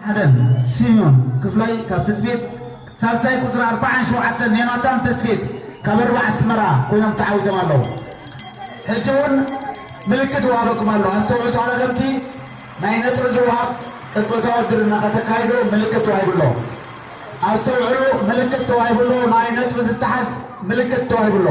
ሓደን ስዩም ክፍላይ ካብ ትጽቢት፣ ሳልሳይ ቁጽሪ ኣርባዓን ሸውዓተን ዮናታን ተስፊት ካብ ኣርባ ኣስመራ ኮይኖም ተዓዊቶም ኣለዉ። ሕጂ እውን ምልክት ይወሃበኩም ኣሎ። ኣስተውዕሉ ተቐዳደምቲ፣ ናይ ነጥቢ ዝወሃብ ቅጽበታዊ ውድድር እናኸተካይዱ ምልክት ተዋሂቡ ኣሎ። ኣስተውዕሉ፣ ምልክት ተዋሂቡ ኣሎ። ናይ ነጥቢ ዝተሓዝ ምልክት ተዋሂቡ ኣሎ።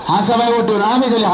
ሓንሳብ ኣይወድኡን፣ ኣበይ ገሊኻ?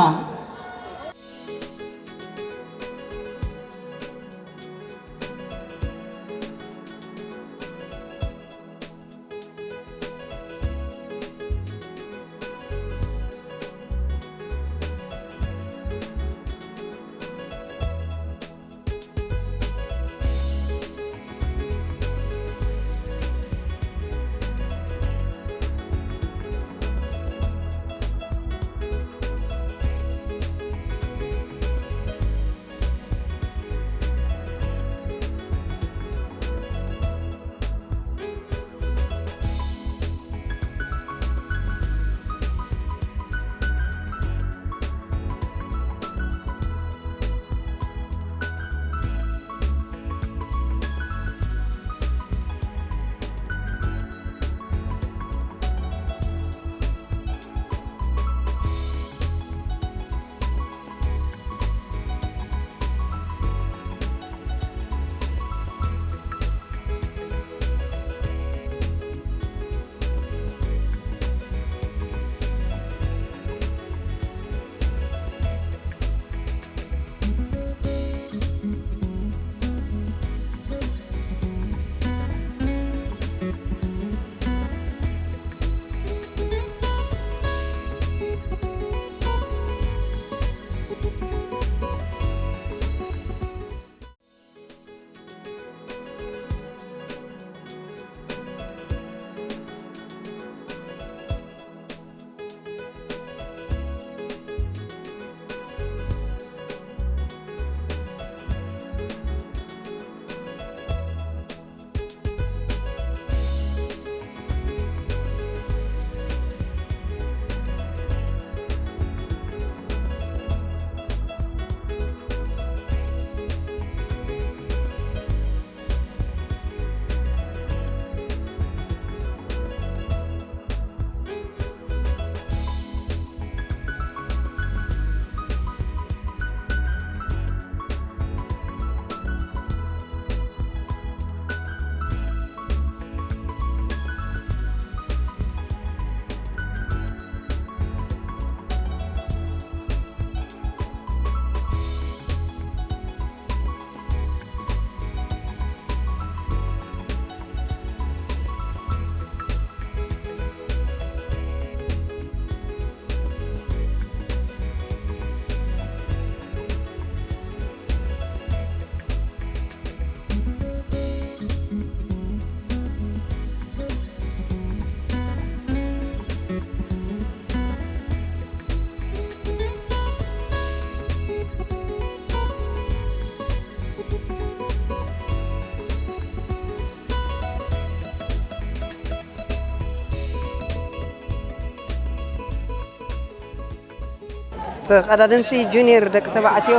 ተቐዳደምቲ ጁኒየር ደቂ ተባዕትዮ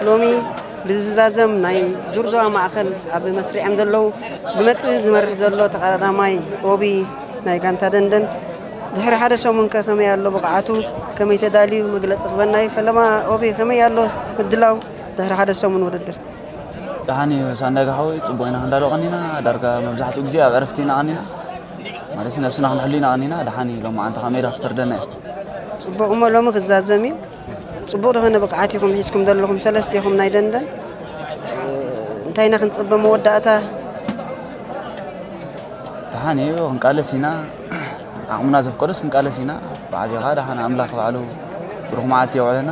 ሎሚ ብዝዛዘም ናይ ዙር ዞባ ማእኸል ኣብ መስርዕ እዮም ዘለዉ። ብመጥሪ ዝመርሕ ዘሎ ተቐዳዳማይ ኦቢ ናይ ጋንታ ደንደን ድሕሪ ሓደ ሰሙን ከ ከመይ ኣሎ ብቕዓቱ? ከመይ ተዳልዩ? መግለጺ ክበና እዩ። ፈለማ ኦቢ ከመይ ኣሎ ምድላው ድሕሪ ሓደ ሰሙን ውድድር? ደሓን እዩ ሳንዳጋ ሓወይ፣ ጽቡቕ ኢና ክንዳሎ ቀኒና። ዳርጋ መብዛሕትኡ ግዜ ኣብ ዕረፍቲ ኢና ቀኒና፣ ማለት ነብስና ክንሕሉ ኢና ቀኒና። ደሓን እዩ ሎማዓንቲ ካብ ሜዳ ክትፈርደና እዩ። ጽቡቕ እሞ ሎሚ ክዛዘም እዩ። ጽቡቕ ዝኾነ ብቕዓት ኢኹም ሒዝኩም ዘለኹም ሰለስተ ኢኹም ናይ ደንደን። እንታይ ኢና ክንጽበ መወዳእታ? ደሓን እዩ፣ ክንቃለስ ኢና። ዓቕምና ዘፍቀዶስ ክንቃለስ ኢና። ብዓቢኻ ደሓን ኣምላኽ ባዕሉ ብሩኽ መዓልቲ የውዕለና።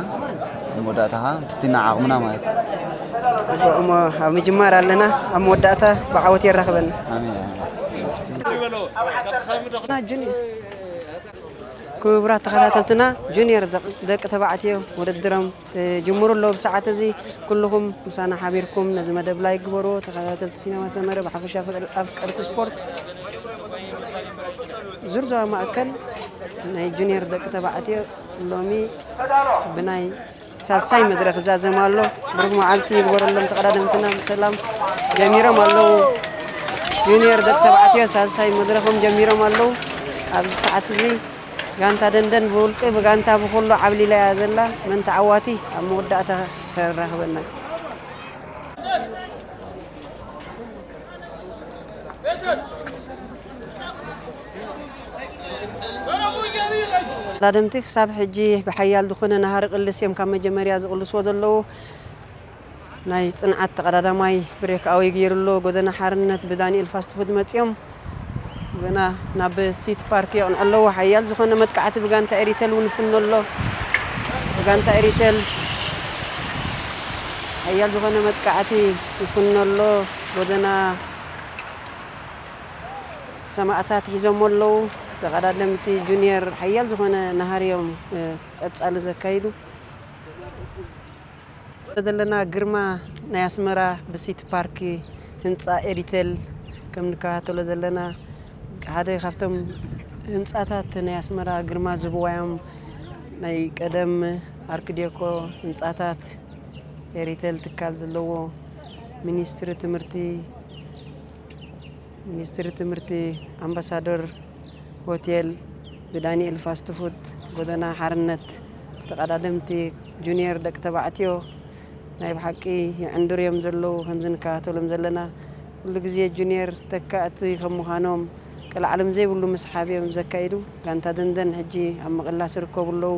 ኣብ መወዳእታ ኸዓ ፍቲና ዓቕምና ማለት እዩ። ጽቡቕ እሞ ኣብ ምጅማር ኣለና፣ ኣብ መወዳእታ ብዓወት የራኽበና። ኣሜን። ና ጁኒየር። ክቡራት ተኸታተልትና፣ ጁኒየር ደቅ-፣ ደቂ ተባዕትዮ ውድድሮም ትጅምሩ ኣለዉ። ብሰዓት እዚ ኩልኹም ምሳና ሓቢርኩም ነዚ መደብ ላይክ ግበርዎ። ተኸታተልቲ ሲነማ ሰመረ ብሓፈሻ ፍቅር-፣ ኣፍቀርቲ ስፖርት ዙርዞባ ማእከል ናይ ጁኒየር ደቂ ተባዕትዮ ሎሚ ብናይ ሳልሳይ መድረኽ ይዛዘም ኣሎ። ብሩኽ መዓልቲ ይግበረሎም። ተቐዳደምትና ብሰላም ጀሚሮም ኣለዉ። ጁኒየር ደቂ ተባዕትዮ ሳልሳይ መድረኾም ጀሚሮም ኣለዉ። ኣብዚ ሰዓት እዚ ጋንታ ደንደን ብውልቂ ብጋንታ ብኹሉ ዓብሊላ እያ ዘላ። መን ተዓዋቲ ኣብ መወዳእታ ከራኽበና። ተቐዳደምቲ ክሳብ ሕጂ ብሓያል ዝኾነ ናሃሪ ቅልስ እዮም ካብ መጀመርያ ዝቕልስዎ ዘለዉ። ናይ ጽንዓት ተቐዳዳማይ ብሬክ ኣወይ ገይሩ ኣሎ። ጎደና ሓርነት ብዳንኤል ፋስት ፉድ መጺኦም ገና ናብ ሲቲ ፓርክ የቕንዑ ኣለዉ። ሓያል ዝኾነ መጥቃዕቲ ብጋንታ ኤሪተል እውን ይፍኖ ኣሎ። ብጋንታ ኤሪተል ሓያል ዝኾነ መጥቃዕቲ ይፍኖ ኣሎ። ጎደና ሰማእታት ሒዞሞ ኣለዉ። ተቐዳደምቲ ጁኒየር ሓያል ዝኾነ ናሃሪ እዮም፣ እ፣ ቀጻሊ ዘካይዱ። ዘለና ግርማ ናይ ኣስመራ ብሲቲ ፓርክ ህንጻ ኤሪቴል ከም ንከታተሎ ዘለና ሓደ ካብቶም ህንጻታት ናይ ኣስመራ ግርማ ዝህብዋ እዮም። ናይ ቀደም ኣርክዴኮ ህንጻታት ኤሪቴል ትካል ዘለዎ ሚኒስትሪ ትምህርቲ ሚኒስትሪ ትምህርቲ ኣምባሳዶር ሆቴል ብዳንኤል ፋስት ፉድ ጎደና ሓርነት ተቐዳደምቲ ጁኒየር ደቂ ተባዕትዮ ናይ ብሓቂ ይዕንድሩ እዮም ዘለዉ። ከምዚ ንከታተሎም ዘለና ኩሉ ግዜ ጁኒየር ተካእቲ ከም ምዃኖም ቀልዓለም ዘይብሉ ምስሓብ እዮም ዘካይዱ። ጋንታ ደንደን ሕጂ ኣብ ምቕላስ ይርከቡ ኣለዉ።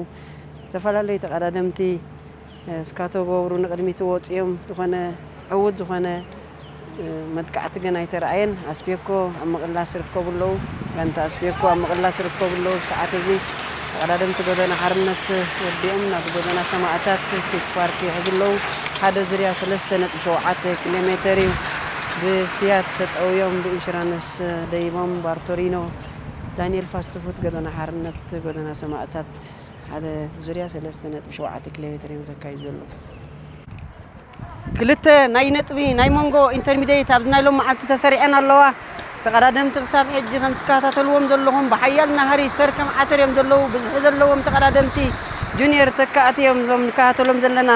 ዝተፈላለዩ ተቐዳደምቲ እስካቶ ገብሩ ንቕድሚት ወፂኦም ዝኾነ ዕዉት ዝኾነ፣ እ፣ መጥቃዕቲ ግን ኣይተረኣየን። ኣስቤኮ ኣብ ምቕላስ ይርከቡ ኣለዉ። ጋንታ ኣስቤኮ ኣብ ምቕላስ ይርከቡ ኣለዉ። ብሰዓት እዚ ተቐዳደምቲ ጎደና ሓርነት ወዲኦም ናብ ጎደና ሰማእታት ሲቲ ፓርክ ይሕዙ ኣለዉ። ሓደ ዙርያ ሰለስተ ነጥቢ ሸውዓተ ኪሎ ሜተር እዩ። ብፊያት ተጠውዮም ብኢንሹራንስ ደይቦም ባርቶሪኖ ዳንኤል ፋስት ፉድ ጎደና ሓርነት ጎደና ሰማእታት ሓደ ዙርያ ሰለስተ ነጥቢ ሸውዓተ ኪሎ ሜተር እዮም ዘካይዱ ዘለዉ። ክልተ ናይ ነጥቢ ናይ መንጎ ኢንተርሚዲየት ኣብዚ ናይ ሎም መዓልቲ ተሰሪዐን ኣለዋ። ተቐዳደምቲ ክሳብ ሕጂ ከም ትከታተልዎም ዘለኹም ብሓያል ናህሪ ተር ከም ዓተር እዮም ዘለዉ። ብዝሒ ዘለዎም ተቐዳደምቲ ጁኒየር ተካእቲ እዮም እዞም ንከታተሎም ዘለና።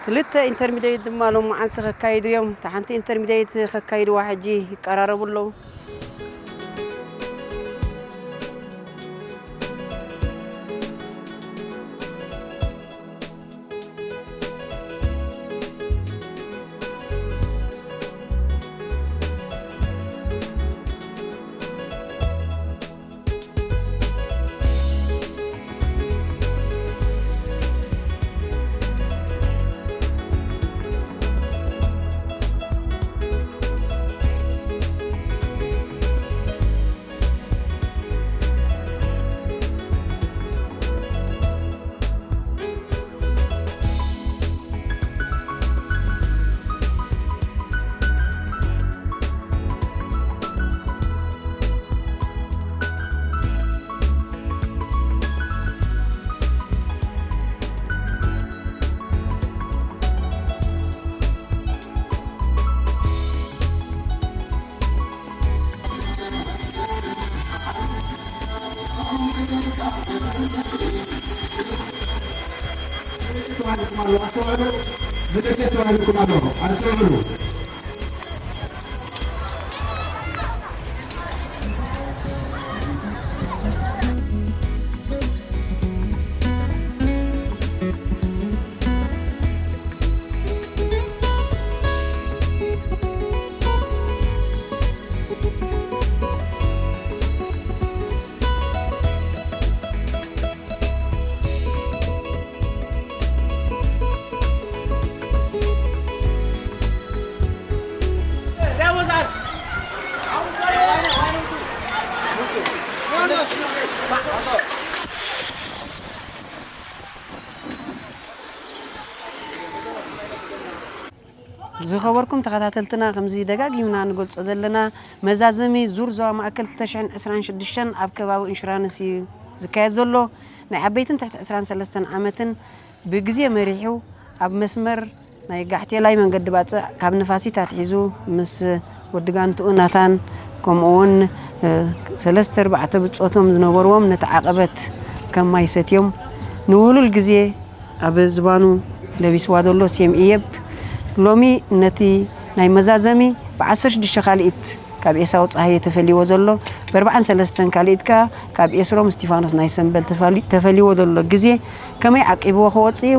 ክልተ ኢንተርሚዲየት ድማ ሎም መዓልቲ ከካይዱ እዮም። እታ ሓንቲ ኢንተርሚዲየት ከካይድዋ ሕጂ ይቀራረቡ ኣለዉ። ተባሂልኩም ኣሎ፣ ኣስተውዕሉ። ምልክት ተባሂልኩም ኣሎ፣ ኣስተውዕሉ። ዝኸበርኩም ተኸታተልትና፣ ከምዚ ደጋጊምና ንገልጾ ዘለና፣ መዛዘሚ ዙር ዞባ ማእከል ክልተ ሽሕን ዕስራን ሽዱሽተን ኣብ ከባቢ ኢንሹራንስ እዩ ዝካየድ ዘሎ። ናይ ዓበይትን ትሕቲ ዕስራን ሰለስተን ዓመትን ብግዜ መሪሑ ኣብ መስመር ናይ ጋሕቴላይ መንገዲ ባጽዕ ካብ ንፋሲት ኣትሒዙ ምስ ወዲ ጋንትኡ ናታን፣ ከምኡ እውን፣ እ፣ ሰለስተ ኣርባዕተ ብጾቶም ዝነበርዎም ነቲ ዓቐበት ከም ማይ ሰትዮም ንውህሉል ግዜ ኣብ ዝባኑ ለቢስዋ ዘሎ ሴም እየብ፣ ሎሚ ነቲ ናይ መዛዘሚ ብዓሰርተ ሽዱሽተ ካልኢት ካብ ኤሳው ጸሃየ ተፈልይዎ ዘሎ፣ ብኣርባዓን ሰለስተን ካልኢት ከኣ ካብ ኤስሮም እስቲፋኖስ ናይ ሰምበል ተፈሊ-፣ ተፈልይዎ ዘሎ ግዜ ከመይ ዓቂብዎ ክወጽእ እዩ?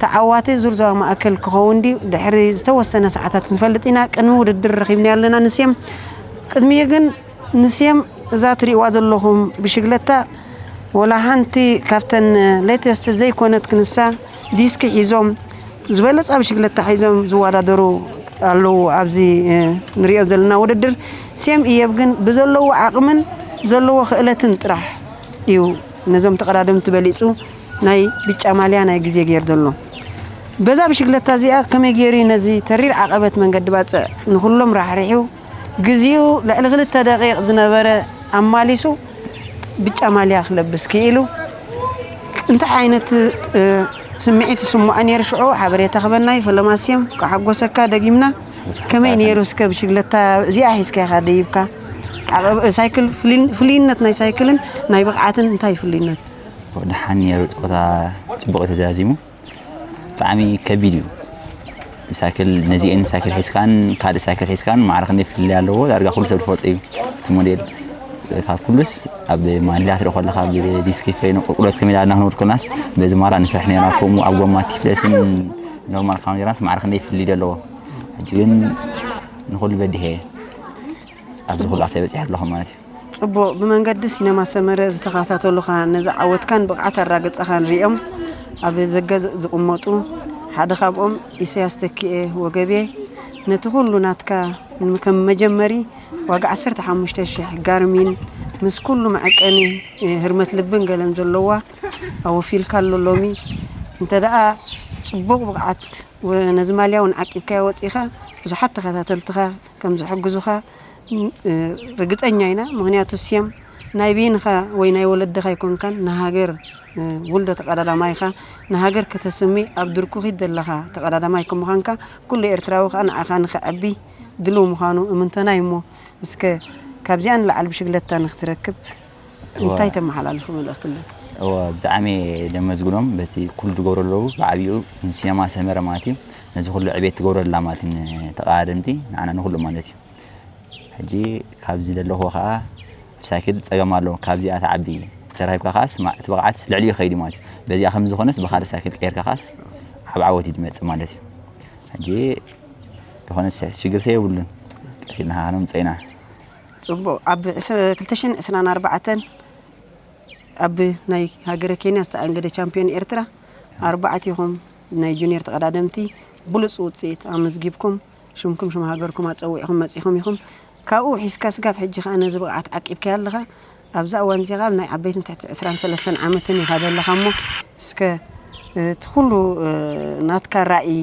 ተዓዋቲ ዙር ዞባ ማእከል ክኸውን ድዩ? ድሕሪ ዝተወሰነ ሰዓታት ክንፈልጥ ኢና። ቅድሚ ውድድር ረኺብናዮ ኣለና ንሴም። ቅድሚኡ ግን ንሴም እዛ ትርእይዋ ዘለኹም ብሽግለታ ወላ ሓንቲ ካብተን ሌተስት ዘይኮነት ክንሳ ዲስክ ሒዞም ዝበለጻ ብሽግለታ ሒዞም ዝወዳደሩ ኣለዉ። ኣብዚ፣ እ፣ ንሪኦ ዘለና ውድድር ሴም እየብ ግን ብዘለዎ ዓቕምን ዘለዎ ክእለትን ጥራሕ እዩ ነዞም ተቐዳደምቲ በሊጹ ናይ ብጫ ማልያ ናይ ግዜ ገይሩ ዘሎ። በዛ ብሽግለታ እዚኣ ከመይ ገይሩ እዩ ነዚ ተሪር ዓቐበት መንገዲ ባጽዕ ንኹሎም ራሕሪሑ ግዜኡ ልዕሊ ክልተ ደቂቕ ዝነበረ ኣማሊሱ ብጫ ማልያ ክለብስ ክኢሉ እንታይ ዓይነት፣ እ፣ ስምዒት ይስምዖ ነይሩ ሽዑ ሓበሬታ ክበና እዩ። ፈለማ ሴም ከሓጎሰካ ደጊምና። ከመይ ነይሩ እስከ ብሽግለታ እዚኣ ሒዝካ ኢኻ ደይብካ? ዓቐብ-፣ ሳይክል ፍልይ-፣ ፍልይነት ናይ ሳይክልን ናይ ብቕዓትን እንታይ ፍልይነት? ደሓን ነይሩ ጸወታ ጽቡቕ ተዛዚሙ። ብጣዕሚ ከቢድ እዩ። ብሳይክል ነዚኤን ሳይክል ሒዝካን ካልእ ሳይክል ሒዝካን ማዕረ ክንደይ ፍልልይ ኣለዎ ዳርጋ ኩሉ ሰብ ዝፈልጦ እዩ። እቲ ሞዴል ካብ ኩሉስ ኣብ ማንዴላ ትርኢ ከለኻ ኣብ ዲስክ ፍሬን ቁልቁለት ከመይ ኢልና ክንወርድ ከለናስ በዚ ማራ ንፈርሕ ነርና። ከምኡ ኣብ ጎማ ቲፍለስን ኖርማል ካብ ነርናስ ማዕረ ክንደይ ፍልልይ ኣለዎ። ሕጂ ግን ንኹሉ በዲሐ ኣብዚ ኩሉ ኣሳይ በጺሐ ኣለኹ ማለት እዩ። ጽቡቕ። ብመንገዲ ሲነማ ሰመረ ዝተኸታተሉኻ ነዚ ዓወትካን ብቕዓት ኣራግጻኻን ሪኦም ኣብ ዘገ ዝቕመጡ ሓደ ካብኦም ኢሳያስ ተኪኤ ወገብየ ነቲ ኩሉ ናትካ ከም መጀመሪ ዋጋ ዓሰርተ ሓሙሽተ ሽሕ ጋርሚን ምስ ኩሉ መዐቀኒ፣ እ፣ ህርመት ልብን ገለን ዘለዋ ኣወፊልካ ኣሎ። ሎሚ እንተ ደኣ ጽቡቕ ብቕዓት ወ-፣ ነዚ ማልያ እውን ዓቂብካዮ ወጺኻ ብዙሓት ተኸታተልትኻ ከም ዝሕግዙኻ ን-፣ እ፣ ርግጸኛ ኢና። ምኽንያቱ ስየም ናይ በይንኻ ወይ ናይ ወለድኻ ኣይኮንካን፣ ንሃገር፣ እ፣ ውልዶ ተቐዳዳማይ ኢኻ። ንሃገር ከተስሚ ኣብ ድርኩኺት ዘለኻ ተቐዳዳማይ ከም ምዃንካ፣ ኩሉ ኤርትራዊ ከኣ ንዓኻ ንኸዐቢ ድሉው ምዃኑ እምንቶና እዩ። እሞ እስከ ካብዚኣ ንላዕሊ ብሽግለታ ንኽትረክብ እወ። እንታይ ተመሓላልፉ መልእኽቲ ኣሎ? እወ፣ ብጣዕሚ ደመስግኖም በቲ ኩሉ ትገብሮ ኣለዉ። ብዓቢኡ ንሲነማ ሰመረ ማለት እዩ። ነዚ ኩሉ ዕቤት ትገብሮ ኣላ ማለት እዩ፣ ንተቐዳደምቲ፣ ንዓና ንኹሉ ማለት እዩ። ሕጂ ካብዚ ዘለኹዎ ኸዓ ኣብ ሳይክል ጸገም ኣሎ። ካብዚኣ ትዓቢ ተራኺብካ ኸዓስ ማ-፣ እቲ ብቕዓት ልዕሊኡ ይኸይድ እዩ ማለት እዩ። በዚኣ ከም ዝኾነስ ብኻልእ ሳይክል ቀይርካ ኸዓስ ዓብ ዓወት እዩ ዝመጽእ ማለት እዩ። ሕጂ ዝኾነ ስ-፣ ሽግር ሰ የብሉን። ቀስ ኢልና ኸዓ ነምጽእ ኢና። ጽቡቕ። ኣብ ዕስራ፣ ክልተ ሽሕን ዕስራን ኣርባዕተን ኣብ ናይ ሃገረ ኬንያ ዝተኣንገደ ቻምፒዮን ኤርትራ ኣርባዕቲኹም ናይ ጁኒየር ተቐዳደምቲ ብሉጽ ውጽኢት ኣመዝጊብኩም፣ ሽምኩም ሽም ሃገርኩም ኣጸዊዕኹም መጺኹም ኢኹም። ካብኡ ሒዝካ ስጋብ ሕጂ ከኣ ነዚ ብቕዓት ዓቂብካዮ ኣለኻ። ኣብዛ እዋን እዚኣ ከኣ ኣብ ናይ ዓበይትን ትሕቲ ዕስራን ሰለስተን ዓመትን ኢኻ ዘለኻ እሞ፣ እስከ እቲ ኩሉ፣ እ፣ ናትካ ራእይ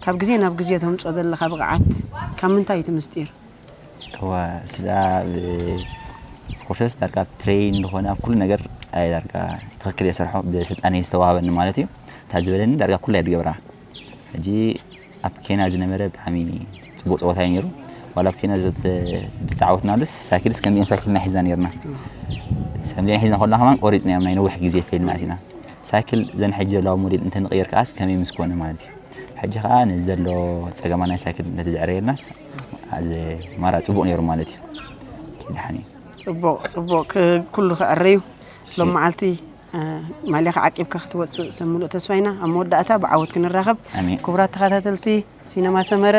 ካብ ግዜ ናብ ግዜ ተምጽኦ ዘለኻ ብቕዓት ካብ ምንታይ እዩ እቲ ምስጢር? እዋ፣ ስለ ኣብ ኮርሰስ ዳርጋ ኣብ ትሬን ዝኾነ ኣብ ኩሉ ነገር ኣየ ዳርጋ ትኽክል እየ ሰርሖ፣ ብስልጣን እየ ዝተዋህበኒ ማለት እዩ። እታ ዝበለኒ ዳርጋ ኩላ እየ ዝገብራ። ሕጂ ኣብ ኬንያ ዝነበረ ብጣዕሚ ጽቡቕ ጸወታ እዩ ነይሩ። ዋላ ኣብ ኬንያ ዘተ-፣ ዝተዓወትናሉስ ሳይክልስ ከምዚአን ሳይክልና ሒዝና ነይርና። ከምዚአን ሒዝና ከለና ከማን ቆሪጽና እዮም፣ ናይ ነዊሕ ግዜ ፈይልና ኣቲና። ሳይክል ዘን ሕጂ ዘለዋ ሞዴል እንተንቕይር ከኣስ ከመይ ምስ ኮነ ማለት እዩ። ሕጂ ከኣ ነዚ ዘሎ ጸገማ ናይ ሳይክል እንተተዘዕረየልናስ፣ ኣዚ ማራ ጽቡቕ ነይሩ ማለት እዩ። ደሓን እዩ። ጽቡቕ፣ ጽቡቕ። ክ-፣ ኩሉ ክዕረ እዩ። እሺ። ሎም መዓልቲ፣ እ፣ ማልያኻ ዓቂብካ ክትወጽእ ሰብ ምሉእ ተስፋ ኢና። ኣብ መወዳእታ ብዓወት ክንራኸብ። ኣሜን። ክቡራት ተኸታተልቲ ሲነማ ሰመረ፣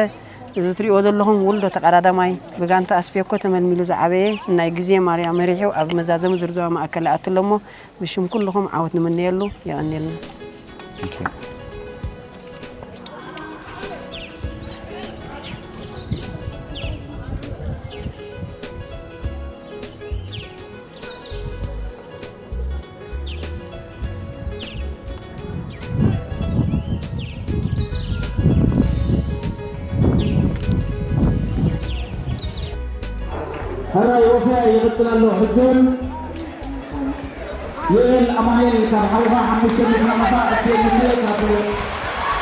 እዚ ትሪእዎ ዘለኹም ውልዶ ተቐዳዳማይ ብጋንታ ኣስፔኮ ተመልሚሉ ዝዓበየ ናይ ግዜ ማርያ መሪሑ ኣብ መዛዘሚ ዙር ዞባ ማእከል ይኣቱ ኣሎ እሞ ብሽም ኩልኹም ዓወት ንምነየሉ። የቐንየልና። Thank you። ሕራይ ወፍያ ይቕጽል ኣሎ። ሕጂ እውን ዮኤል ኣማኑኤል ካብ ሓውኻ ሓሙሽተ ሚእቲ ናቕፋ፣ እስቴ ሙሴ ካብ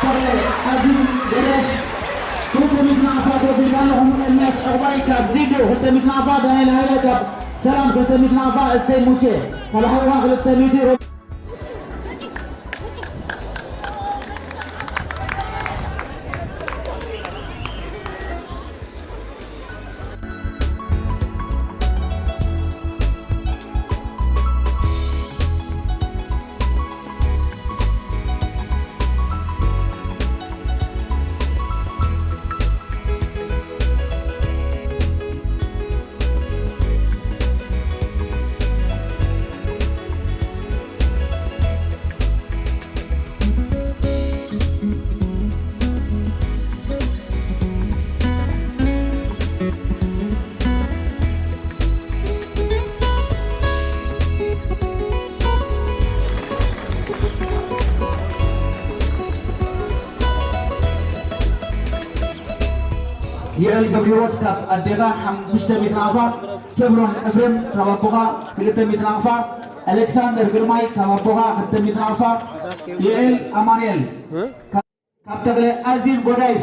ተኽለ ኣዚም ገረስ ክልተ ሚእቲ ናቕፋ ተወፊርካ ኣለኹም። ኤርምያስ ዕቑባይ ካብ ዚዶ ክልተ ሚእቲ ናቕፋ፣ ዳንኤል ሃይለ ካብ ሰላም ክልተ ሚእቲ ናቕፋ፣ እሰይ ሙሴ ካብ ሓውኻ ክልተ ሚእቲ። ይዕል ገብረህይወት ካብ ኣዴኻ ሓሙሽተ ሚእቲ ናቕፋ፣ ሰብሮን ኤፍሬም ካብ ኣቦኻ ክልተ ሚእቲ ናቕፋ፣ ኣሌክሳንደር ግርማይ ካብ ኣቦኻ ክልተ ሚእቲ ናቕፋ፣ ይዕል ኣማኑኤል ካብ ተኽለ ኣዚም ጎዳይፍ።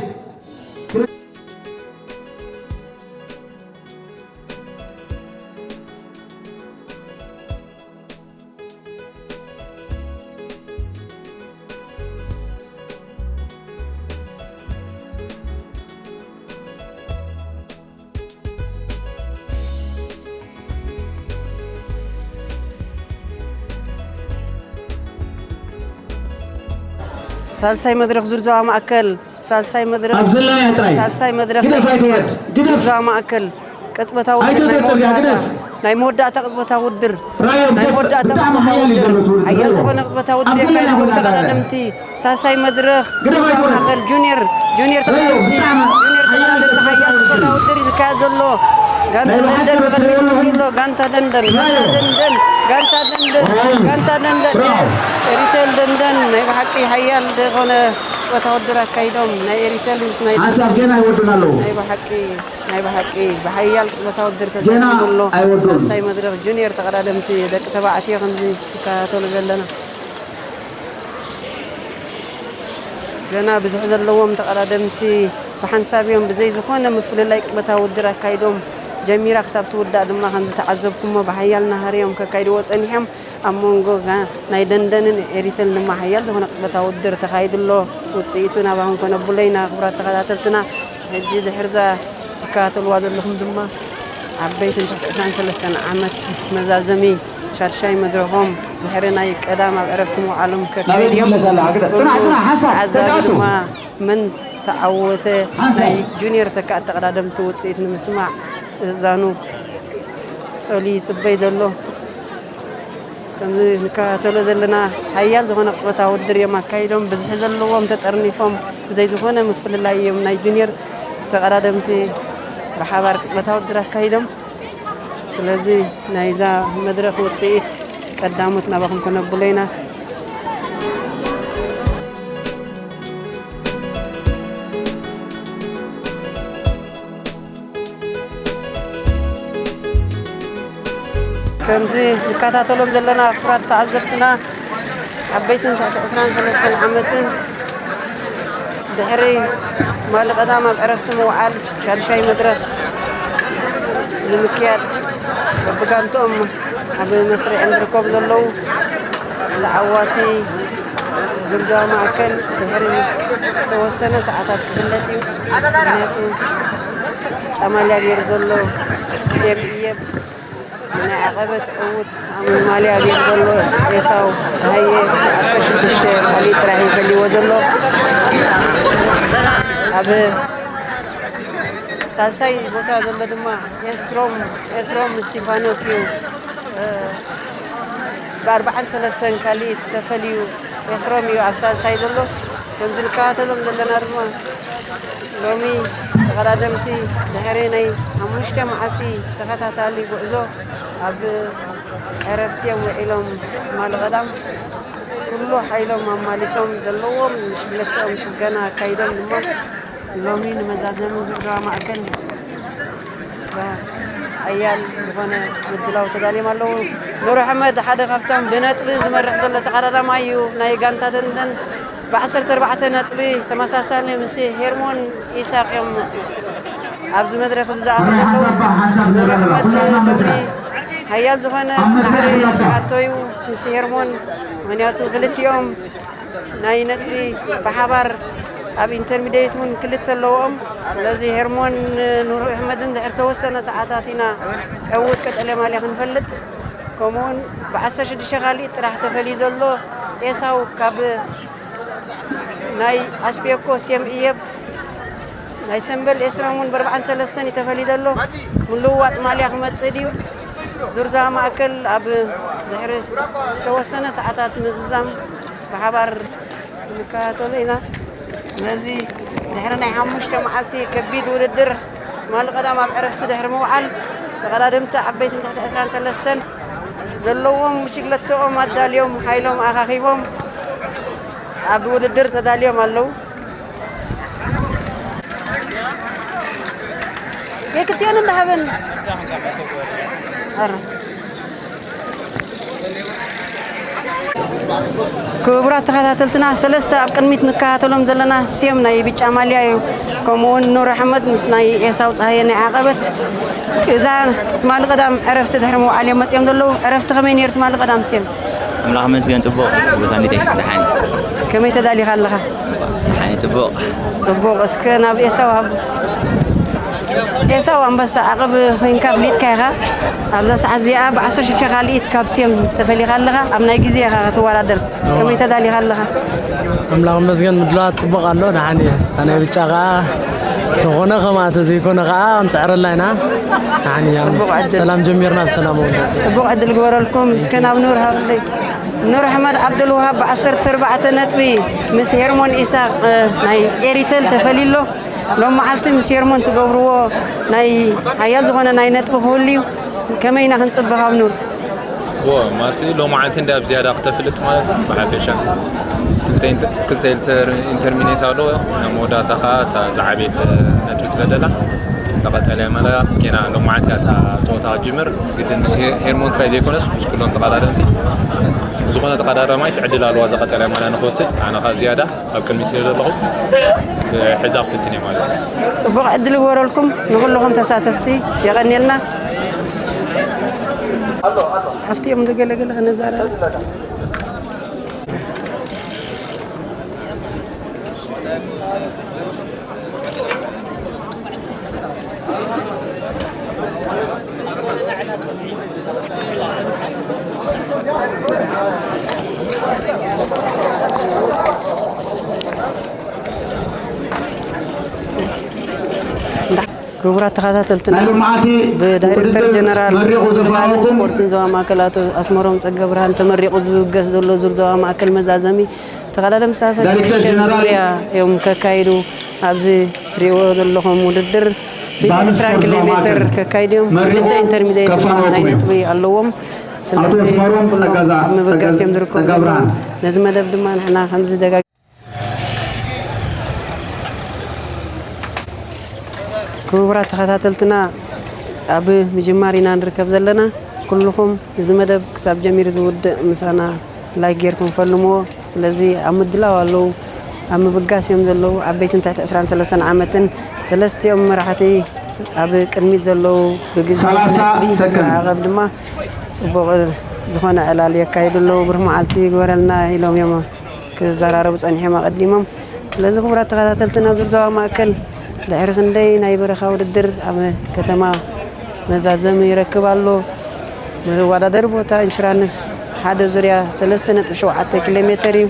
ሳልሳይ መድረኽ ዙር ዞባ ማእከል፣ ሳልሳይ መድረኽ፣ ኣብ ዝላያ ጥራይ። ሳልሳይ መድረኽ ግደፍ፣ ናይ ጁኒየር ኣይትውረድ፣ ግደፍ። ዞባ ማእከል ቅጽበታዊ ውድድር፣ ኣይትውረድ፣ ናይ ጽርግያ መወዳእታ፣ ግደፍ። ናይ መወዳእታ ቅጽበታዊ ውድድር፣ ራዮ፣ ናይ ግደፍ። መወዳእታ ብጣዕሚ ቅጽበታዊ ሓያል እዩ ውድድር፣ ዘሎ እቲ ውድድር። ሓያል ራዮ፣ ዝኾነ ቅጽበታዊ ግደፍ። ውድድር። ኣብ ዝላያ ተቐዳደምቲ ሳልሳይ መድረኽ ግደፍ፣ ዞባ ኣይትውረድ። ማእከል ጁኒየር ራዮ፣ ተቐዳደምቲ፣ ብጣዕሚ ጁኒየር ሓያል ተቐዳደምቲ ሓያል ቅጽበታዊ ውድድር። ውድድር እዩ ዝካየድ ዘሎ። ጋንታ ራዮ፣ ደንደን ብሓቂ ብቕድሚት ተረድኦ። ትሕዝ ኣሎ። ጋንታ ደንደን፣ ጋንታ ደንደን፣ ራዮ፣ ጋንታ ደንደን። ራዮ። ኤሪቴል ደንደን ናይ ብሓቂ ሓያል ዝኾነ ጾታ ውድድር ኣካይዶም። ናይ ኤሪቴል ምስ ናይ ሓንሳብ ጌና ይወዱና ኣለዉ። ናይ ብሓቂ፣ ናይ ብሓቂ ብሓያል ጾታ ውድድር ጌና ተዛዚሙ ኣሎ። ኣይወዱን። ሳልሳይ መድረኽ ጁኒየር ተቐዳደምቲ ደቂ ተባዕትዮ ከምዚ ንከታተሎ ዘለና። ገና ብዙሕ ዘለዎም ተቐዳደምቲ ብሓንሳብ እዮም ብዘይ ዝኾነ ምፍልላይ ቅጽበታዊ ውድድር ኣካይዶም። ጀሚራ ክሳብ ትውዳእ ድማ ከም ዝተዓዘብኩሞ ብሓያል ናህሪ እዮም ከካይድዎ ጸኒሖም። ኣብ መንጎ ጋ-፣ ናይ ደንደንን ኤሪተልን ድማ ሓያል ዝኾነ ቅጽበታዊ ውድድር ተኻይዱ ኣሎ። ውጽኢቱ ናባኹም ከነብሎ ኢና ክቡራት ተኸታተልትና። ሕጂ ድሕርዛ ትከታተልዋ ዘለኹም ድማ ዓበይትን ትሕቲ ዕስራን ሰለስተን ዓመት መዛዘሚ ሻድሻይ መድረኾም ድሕሪ ናይ ቀዳም ኣብ ዕረፍቲ ምውዓሎም ከካይድ እዮም። ኩሉ ተዓዛቢ ድማ መን ተዓወተ ናይ ጁኒየር ተካእቲ ተቐዳደምቲ ውፅኢት ንምስማዕ እዛኑ ጸልዩ ይጽበይ ዘሎ። ከምዚ ንከታተሎ ዘለና ሓያል ዝኾነ ቅጽበታዊ ውድድር እዮም ኣካይዶም። ብዝሒ ዘለዎም ተጠርኒፎም ብዘይ ዝኾነ ምፍልላይ እዮም ናይ ጁኒየር ተቐዳደምቲ ብሓባር ቅጽበታዊ ውድድር ኣካይዶም። ስለዚ ናይዛ መድረኽ ውጽኢት ቀዳሞት ናባኹም ከነብሎ ኢና። ከምዚ ንከታተሎም ዘለና ክቡራት ተዓዘብትና፣ ዓበይትን ትሕቲ ዕስራን ሰለስተን ዓመትን ድሕሪ ማሊ ቀዳም ኣብ ዕረፍቲ ምውዓል ሻድሻይ መድረኽ ንምክያድ በብጋንትኦም ኣብ መስርዕ ዝርከቡ ዘለዉ ተዓዋቲ ዝርጋዊ ማእከል ድሕሪ ዝተወሰነ ሰዓታት ክፍለጥ እዩ። ምኽንያቱ ጫማልያ ገይሩ ዘሎ ሴፍ እየብ፣ ናይ ዓቐበት ዕዉት ኣብ ማልያ ገይሩ ዘሎ ኤሳው ፀሃየ ዓሰርተ ሽዱሽተ ካሊእ ጥራሕ እዩ ፈልይዎ ዘሎ። ኣብ ሳልሳይ ቦታ ዘሎ ድማ ኤስሮም፣ ኤስሮም እስቲፋኖስ እዩ። እ፣ ብኣርባዓን ሰለስተን ካሊእ ተፈልዩ ኤስሮም እዩ ኣብ ሳልሳይ ዘሎ። ከምዚ ንከታተሎም ዘለና ድማ ሎሚ ተቐዳደምቲ ድሕሪ ናይ ሓሙሽተ መዓልቲ ተኸታታሊ ጉዕዞ ኣብ ዕረፍቲ እዮም ውዒሎም። ትማሊ ቀዳም ኩሉ ሓይሎም ኣማሊሶም ዘለዎም ሽለተኦም ጽገና ኣካይዶም ድማ ሎሚ ንመዛዘሚ ዝርጋዋ ማእከል ባ-፣ ሓያል ዝኾነ ምድላው ተዳልዮም ኣለዉ። ኑር ኣሕመድ ሓደ ካብቶም ብነጥቢ ዝመርሕ ዘሎ ተቐዳዳማይ እዩ። ናይ ጋንታ ደንደን ብ14 ነጥቢ ተመሳሳሊ ምስ ሄርሞን ኢሳቅ እዮም ኣብዚ መድረኽ እዚ ዝኣተዉ ዘለዉ። ኑር ኣሕመድ ሎሚ ሓያል ዝኾነ ጻዕሪ ዝኣቶ እዩ ምስ ሄርሞን፣ ምኽንያቱ ክልቲኦም ናይ ነጥቢ ብሓባር ኣብ ኢንተርሚዲየት እውን ክልተ ኣለዎም። ስለዚ ሄርሞን ኑር ኣሕመድን ድሕሪ ተወሰነ ሰዓታት ኢና ዕዉት ቀጠልያ ማልያ ክንፈልጥ። ከምኡውን ብ16 ካልኢት ጥራሕ ተፈልዩ ዘሎ ኤሳው ካብ ናይ ኣስቤኮ ሴም እየብ ናይ ሰምበል ኤስራም እውን ብ43 እዩ ተፈልዩ ዘሎ። ምልውዋጥ ማልያ ክመጽእ ድዩ? ዙርዛ ማእከል ኣብ ድሕሪ ዝተወሰነ ሰዓታት ምዝዛም ብሓባር ክንከታተሎ ኢና። ስለዚ ድሕሪ ናይ ሓሙሽተ መዓልቲ ከቢድ ውድድር ትማሊ ቀዳም ኣብ ዕረፍቲ ድሕሪ ምውዓል ተቐዳደምቲ ዓበይትን ትሕቲ 23 ዘለዎም ብሽግለተኦም ኣዳልዮም ሓይሎም ኣኻኺቦም ኣብ ውድድር ተዳልዮም ኣለዉ። የክልቲኦን እንዳሃበን። ኣረ። ክቡራት ተኸታተልትና፣ ሰለስተ ኣብ ቅድሚት ንከታተሎም ዘለና ስም ናይ ብጫ ማልያ እዩ። ከምኡውን ኑር ኣሕመድ ምስ ናይ ኤሳው ጸሃየ ናይ ዓቐበት። እዛ ትማሊ ቀዳም ዕረፍቲ ድሕሪ ምውዓል እዮም መጺኦም ዘለዉ። ዕረፍቲ ከመይ ነይሩ ትማሊ ቀዳም ስም? ኣምላኽ ይመስገን፣ ጽቡቕ። ጽቡቕ ሳኒተይ፣ ደሓን። ከመይ ተዳሊኻ ኣለኻ? ደሓን፣ ጽቡቕ። ጽቡቕ። እስከ ናብ ኤሳው ሃብ። ኤሳው ኣንበሳ ዓቕብ ኮይንካ ፍሊጥካ ኢኻ። ኣብዛ ሰዓት እዚኣ ብ16 ካልኢት ካብ ስም ተፈሊኻ ኣለኻ። ኣብ ናይ ግዜ ኢኻ ክትወዳደር። ከመይ ተዳሊኻ ኣለኻ? ኣምላኽ ይመስገን፣ ምድላዋት ጽቡቕ ኣሎ። ደሓን እየ። እታ ናይ ብጫ ከኣ ተኾነ ከማእቲ ዘይኮነ ከኣ ክንጽዕረላ ኢና። ደሓን እያ። ጽቡቕ ዕድል። ሰላም ጀሚርና ብሰላም እውን። ጽቡቕ ዕድል ግበረልኩም። እስከ ናብ ኑር ሃብለይ። ኑር ኣሕመድ ዓብዱልውሃብ ብ14 ነጥቢ ምስ ሄርሞን ኢሳቅ፣ እ፣ ናይ ኤሪተል ተፈልዩ ኣሎ። ሎም መዓልቲ ምስ ሄርሞን ትገብርዎ ናይ ሓያል ዝኾነ ናይ ነጥቢ ክህሉ እዩ። ከመይ ኢና ክንጽበ ካብ ኑር? ዎ፣ ማሲ ሎም መዓልቲ እንዳ ኣብ ዝያዳ ክተፍልጥ ማለት እዩ። ብሓፈሻ ክልተ ኢንተ-፣ ክልተ ኢንተር-፣ ኢንተርሚኔት ኣሎ። ናብ መወዳእታ ኸኣ እታ ዝዓበየት ነጥቢ ስለ ደላ፣ እታ ቀጠልያ ማልያ ጌና ሎም መዓልቲ እታ ጸወታ ክትጅምር ግድን ምስ ሄ-፣ ሄርሞን ጥራይ ዘይኮነስ ምስ ኩሎም ተቐዳደምቲ፣ ዝኾነ ተቐዳዳማይስ ዕድል ኣለዋ እዛ ቀጠልያ ማልያ ንኽወስድ። ኣነ ኸኣ ዝያዳ ኣብ ቅድሚት ስለ ዘለኹ ክሕዛ ክፍትን እየ ማለት እዩ። ጽቡቕ ዕድል ይግበረልኩም ንኹልኹም ተሳተፍቲ፣ የቐንየልና። ኣብቲ እዮም ንገለገለ ክንዛረብ። ክቡራት ተኸታተልትና፣ ናይ ሎማዓቲ ብዳይሬክተር ውድድር ጀነራል መሪቑ ክልላን ዘፋነወኩም ስፖርትን ዞባ ማእከል ኣቶ ኣስመሮም ጸገ ብርሃን ተመሪቑ ዝብገስ ዘሎ ዙር ዞባ ማእከል መዛዘሚ ተቐዳደምቲ ሰላሳ ሽዱሽተ ዳይሬክተር ጀነራል ዙርያ እዮም ከካይዱ። ኣብዚ ትሪእዎ ዘለኹም ውድድር ብ20 ኪሎ ሜትር ከካይዱ እዮም። ክልተ ኢንተርሚዲየት ከፋንወኩም ናይ እዮም። ነጥቢ ኣለዎም። ስለዚ ኣቶ ኣስመሮም ጸጋ፣ ኣብ ምብጋስ እዮም ዝርከቡ ጸጋ ዘለዉ። ብርሃን። ነዚ መደብ ድማ ንሕና ከምዚ ደጋ ክቡራት ተኸታተልትና፣ ኣብ ምጅማር ኢና ንርከብ ዘለና። ኩልኹም እዚ መደብ ክሳብ ጀሚሩ ዝውድእ ምሳና ላይክ ጌርኩም ፈልምዎ። ስለዚ ኣብ ምድላው ኣለዉ፣ ኣብ ምብጋስ እዮም ዘለዉ። ዓበይትን ትሕቲ 23 ዓመትን ሰለስቲኦም መራሕቲ ኣብ ቅድሚት ዘለዉ ብግዜ ሰላሳ ነጥቢ ሰከንድ። ዓቐብ ድማ ጽቡቕ ዝኾነ ዕላል የካይዱ ኣለዉ። ብሩህ መዓልቲ ይግበረልና ኢሎም እዮም ክዘራረቡ ጸኒሖም ኣቐዲሞም። ስለዚ ክቡራት ተኸታተልትና፣ ዙር ዞባ ማእከል ድሕሪ ክንደይ ናይ በረኻ ውድድር ኣብ ከተማ መዛዘሚ ይረክብ ኣሎ። መወዳደሪ ቦታ ኢንሹራንስ ሓደ ዙርያ 3.7 ኪሎ ሜትር እዩ።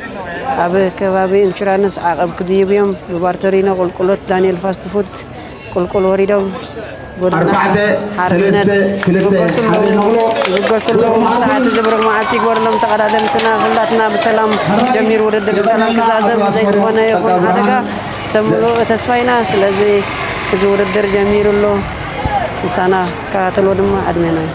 ኣብ ከባቢ ኢንሹራንስ ዓቐብ ክድይቡ እዮም። ብባርተሪኖ ቁልቁሎት ዳንኤል ፋስት ፉድ ቁልቁል ወሪዶም ጎደና ኣርባዕተ፣ ሓርነት ሰለስተ፣ ክልተ፣ ይብገሱ ኣለዉ፣ ሓደ ነቕሎ። ይብገሱ ኣለዉ። ሰዓት እዚ ብሩህ መዓልቲ ይግበረሎም ተቐዳደምትና። ኩላትና ብሰላም ጀሚሩ ውድድር ብሰላም ክዛዘም ብዘይ ዝኾነ ይኹን ሓደጋ ሰብ ምሉእ ተስፋ ኢና። ስለዚ እዚ ውድድር ጀሚሩ ኣሎ። ምሳና ከታተሎ ድማ ዕድሜና እዩ።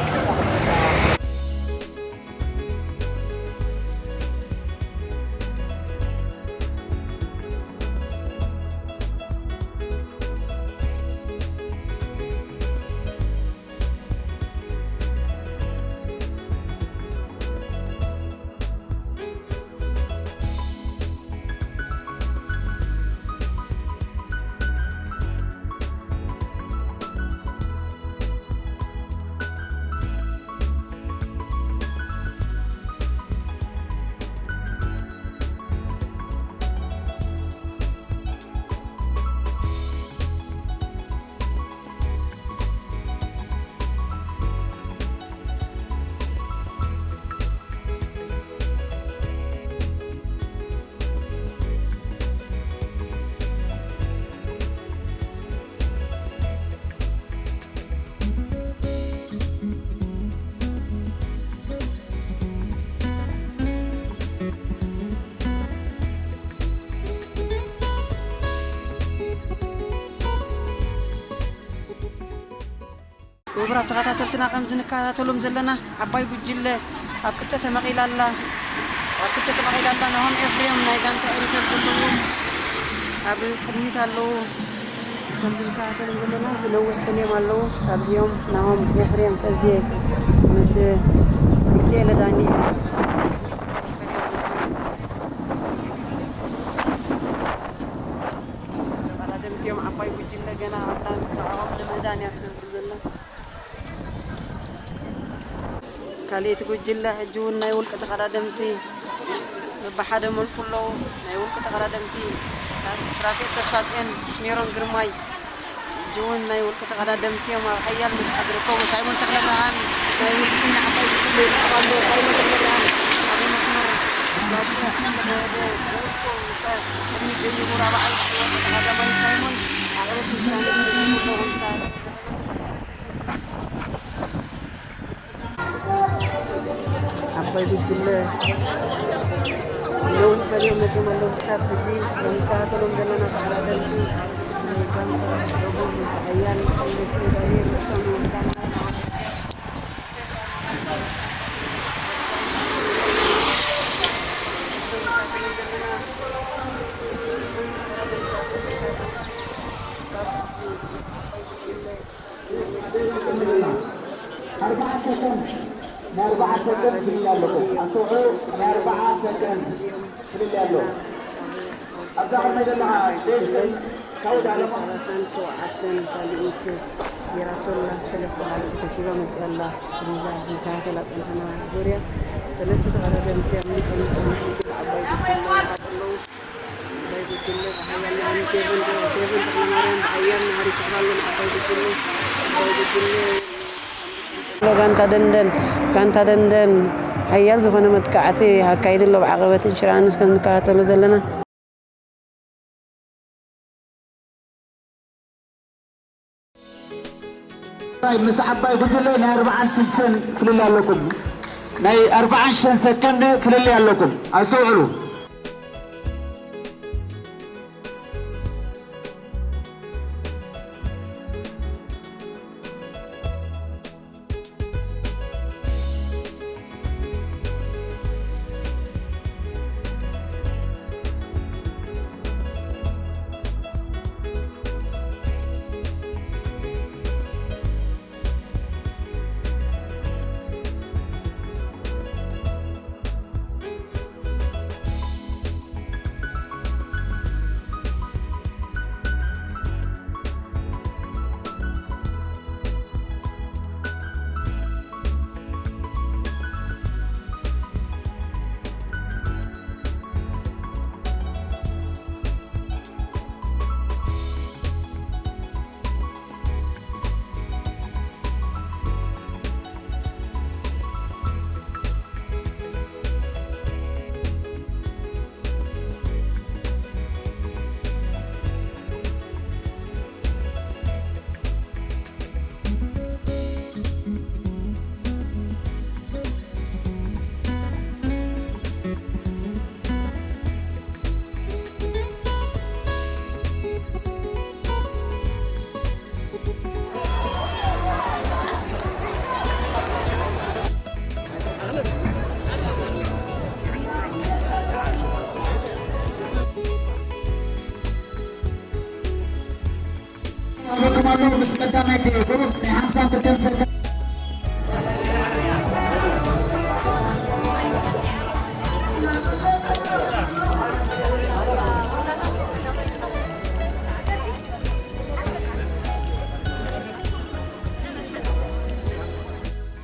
ክቡራት ተኸታተልትና፣ ከምዚ ንከታተሎም ዘለና፣ ዓባይ ጉጅለ ኣብ ክልተ ተመቒላ ኣላ። ኣብ ክልተ ተመቒላ ኣላ። ናሆም ኤፍሬም ናይ ጋንታ ኤሪተር ዘለዉ ኣብ ቅድሚት ኣለዉ። ከምዚ ንከታተሎም ዘለና፣ ነዊሕ ፈሊዮም ኣለዉ። ካብዚኦም ናሆም ኤፍሬም ፈዝየ ምስ ሚኪኤለ ዳኒ ተቐዳደምቲ እዮም። ዓባይ ጉጅለ ገና ኣብላ ንዕኦም ንምህዳን እያ ትነብር ዘላ። ካልኣይቲ ጉጅለ ሕጂ እውን ናይ ውልቂ ተቐዳደምቲ በብሓደ መልኩ ኣለዉ። ናይ ውልቂ ተቐዳደምቲ ሱራፌል ተስፋጽዮን ምስ ሜሮን ግርማይ ሕጂ እውን ናይ ውልቂ ተቐዳደምቲ እዮም ኣብ ሓያል መስርዕ ዝርከቡ። ሳይሞን ተኽለብርሃን ናይ ውልቂ ንዓባይ ጉጅለ ይስዕብ ኣሎ። ሳይሞን ተኽለብርሃን ኣብ መስመር ላዕሊ እናተኻየደ ብውልቁ ምስ ቅድሚት ደይቡ ራብዓይ ዝወጸ ተቐዳዳማይ ሳይሞን ኣዕሩኽ ምስ ኣነስ ይብሉ ኣለዉ። ዓባይ ጉጅለ ነዊሕ ፈሊዮም መጺኦም ኣለዉ። ክሳብ ሕጂ ንከታተሎም ዘለና ተቐዳደምቲ ናይ ጋንታ ደቡብ ሓያል ንሱ ዳንኤል ንሶም ይወዳና። ኣርብዓ ሰከንድ፣ ናይ ኣርብዓ ሰከንድ ፍልልይ ኣለኩም። ኣስተውዕሉ፣ ናይ ኣርብዓ ሰከንድ ፍልልይ ኣሎ። ኣብዛ ቅድመይ ዘለኻ ዴቪድ ካብኡ ዳለማ። ሰላሳን ሸውዓተን ካልኢት ጌራቶ ኣላ። ሰለስተ ካልኢት ከሲባ መፂኣ ኣላ። እዛ ንከታተላ ፀንሕና ዙርያ ሰለስተ ተቐዳደምቲ ኣምሊጦም፣ ኣምሊጦም ዓባይ ጉጅለ ኣለዉ። ዓባይ ጉጅለ ብሓያል መሃሪ ኬቨን፣ ኬቨን ተኽለማርያም ብሓያል መሃሪ ይስዕር ኣሎ ንዓባይ ጉጅለ። ዓባይ ጉጅለ ኣሎ። ጋንታ ደንደን፣ ጋንታ ደንደን ሓያል ዝኾነ መጥቃዕቲ ኣካይዱ ኣሎ። ብዓቐበት ኢንሹራንስ ከም ንከታተሎ ዘለና። ምስ ዓባይ ጉጅለ ናይ ኣርብዓን ሽዱሽተን ፍልልይ ኣለኩም። ናይ ኣርብዓን ሽዱሽተን ሰከንድ ፍልልይ ኣለኩም። ኣስተውዕሉ።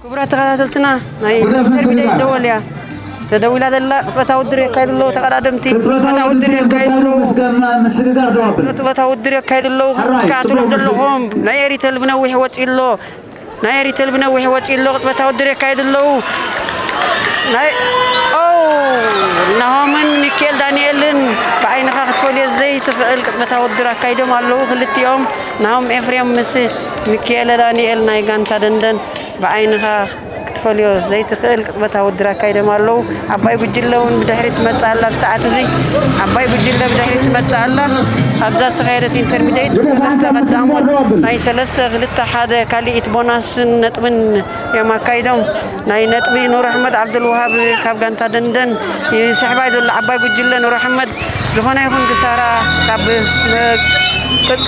ክቡራት ተኸታተልትና፣ ናይ ዶክተር ቢዳ ይደወል እያ ተደዊላ ዘላ። ቅጽበታዊ ውድድር የካይዱ ኣለዉ ተቐዳደምቲ። ቅጽበታዊ ውድድር የካይዱ ኣለዉ። ቅጽበታዊ ውድድር የካይዱ ኣለዉ። ክትከታተሉ ዘለኹም ናይ ኤሪተል ብነዊሕ ወፂኡ ኣሎ። ናይ ኤሪተል ብነዊሕ ወፂኡ ኣሎ። ቅጽበታዊ ውድድር የካይዱ ኣለዉ። ናይ ኦ ናሆምን ሚካኤል ዳንኤልን ብዓይንኻ ክትፈልዮ ዘይትኽእል ቅጽበታዊ ውድድር ኣካይዶም ኣለዉ። ክልቲኦም ናሆም ኤፍሬም ምስ ሚካኤለ ዳንኤል ናይ ጋንታ ደንደን ብዓይንኻ ፈልዮ ዘይትኽእል ቅጽበታዊ ውድድር ኣካይዶም ኣለዉ። ዓባይ ጉጅለ እውን ብድሕሪት ትመጽእ ኣላ። ኣብ ሰዓት እዚ ዓባይ ጉጅለ ብድሕሪት ትመጽእ ኣላ። ኣብዛ ዝተኻየደት ኢንተርሚዲየት ብሰለስተ ቀዳሞት ናይ ሰለስተ ክልተ ሓደ ካልኢት ቦናስን ነጥብን እዮም ኣካይዶም። ናይ ነጥቢ ኑር ኣሕመድ ዓብዱልውሃብ ካብ ጋንታ ደንደን ይስሕባ እዩ ዘሎ። ዓባይ ጉጅለ ኑር ኣሕመድ ዝኾነ ይኹን ክሳራ ካብ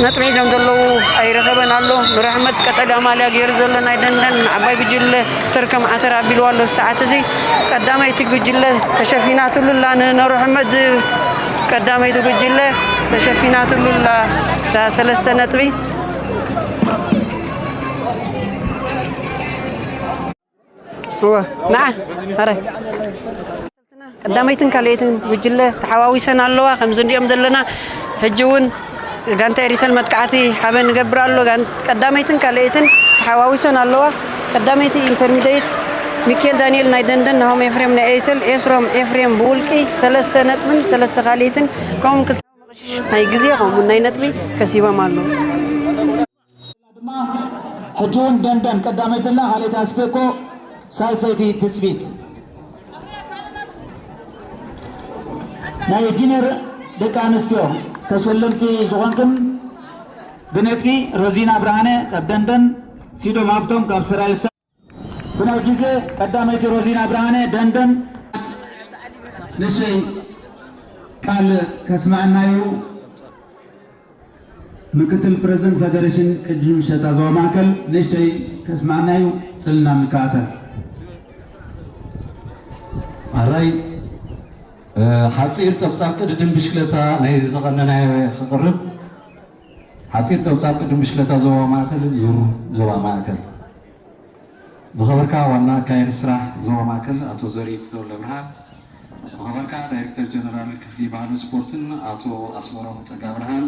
ነጥቢ ሒዞም ዘለዉ ኣይረኸበን ኣሎ። ኑር ኣሕመድ ቀጠልያ ማልያ ገይሩ ዘሎ ናይ ደንደን ዓባይ ጉጅለ ተርከም ዓተር ኣቢልዋ ኣሎ። ሰዓት እዚ ቀዳመይቲ ጉጅለ ተሸፊናትሉ ኣላ። ንኑር ኣሕመድ ቀዳመይቲ ጉጅለ ተሸፊናትሉ ኣላ። እታ ሰለስተ ነጥቢ እወ፣ ንዓ፣ ኣረ። ቀዳመይትን ካልኣይትን ጉጅለ ተሓዋዊሰን ኣለዋ። ከምዚ እንሪኦም ዘለና ሕጂ እውን ጋንታ ኤሪተል መጥቃዕቲ ሓበን ይገብር ኣሎ። ጋን-፣ ቀዳመይትን ካልኣይትን ተሓዋዊሰን ኣለዋ። ቀዳመይቲ ኢንተርሚዲየት ሚካኤል ዳንኤል ናይ ደንደን፣ ናሆም ኤፍሬም ናይ ኤሪተል፣ ኤስሮም ኤፍሬም ብውልቂ ሰለስተ ነጥብን ሰለስተ ካልኣይትን ከምኡ ክልተ መቕሽሽ ናይ ግዜ ከምኡ ናይ ነጥቢ ከሲቦም ኣለዉ። ድማ ሕጂ እውን ደንደን ቀዳመይቲ ኣላ፣ ካልኣይቲ ኣስፔኮ፣ ሳልሰይቲ ትጽቢት። ናይ ጂኒየር ደቂ ኣንስትዮ ተሸለምቲ ዝኾንክን ብነጥቢ ሮዚና ብርሃነ ካብ ደንደን፣ ሲዶም ሃብቶም ካብ ሰራልሳ። ብናይ ግዜ ቀዳመይቲ ሮዚና ብርሃነ ደንደን። ንሸይ ቃል ከስማዕናዩ። ምክትል ፕረዚደንት ፈደሬሽን ቅድድም ብሽክለታ ዞባ ማእከል ንእሽተይ ከስማዕና እዩ። ጽልና ንከታተል። ኣራይ፣ እ፣ ሓጺር ጸብጻብ ቅድድም ብሽክለታ ናይዚ ዝቐነናዮ ክቕርብ። ሓጺር ጸብጻብ ቅድድም ብሽክለታ ዞባ ማእከል፣ ዙር ዞባ ማእከል። ዝኸበርካ ዋና ኣካያዲ ስራሕ ዞባ ማእከል ኣቶ ዘሪት ተወልደብርሃን፣ ዝኸበርካ ዳይሬክተር ጀነራል ክፍሊ ባህልን ስፖርትን ኣቶ ኣስመሮም ጸጋብርሃን፣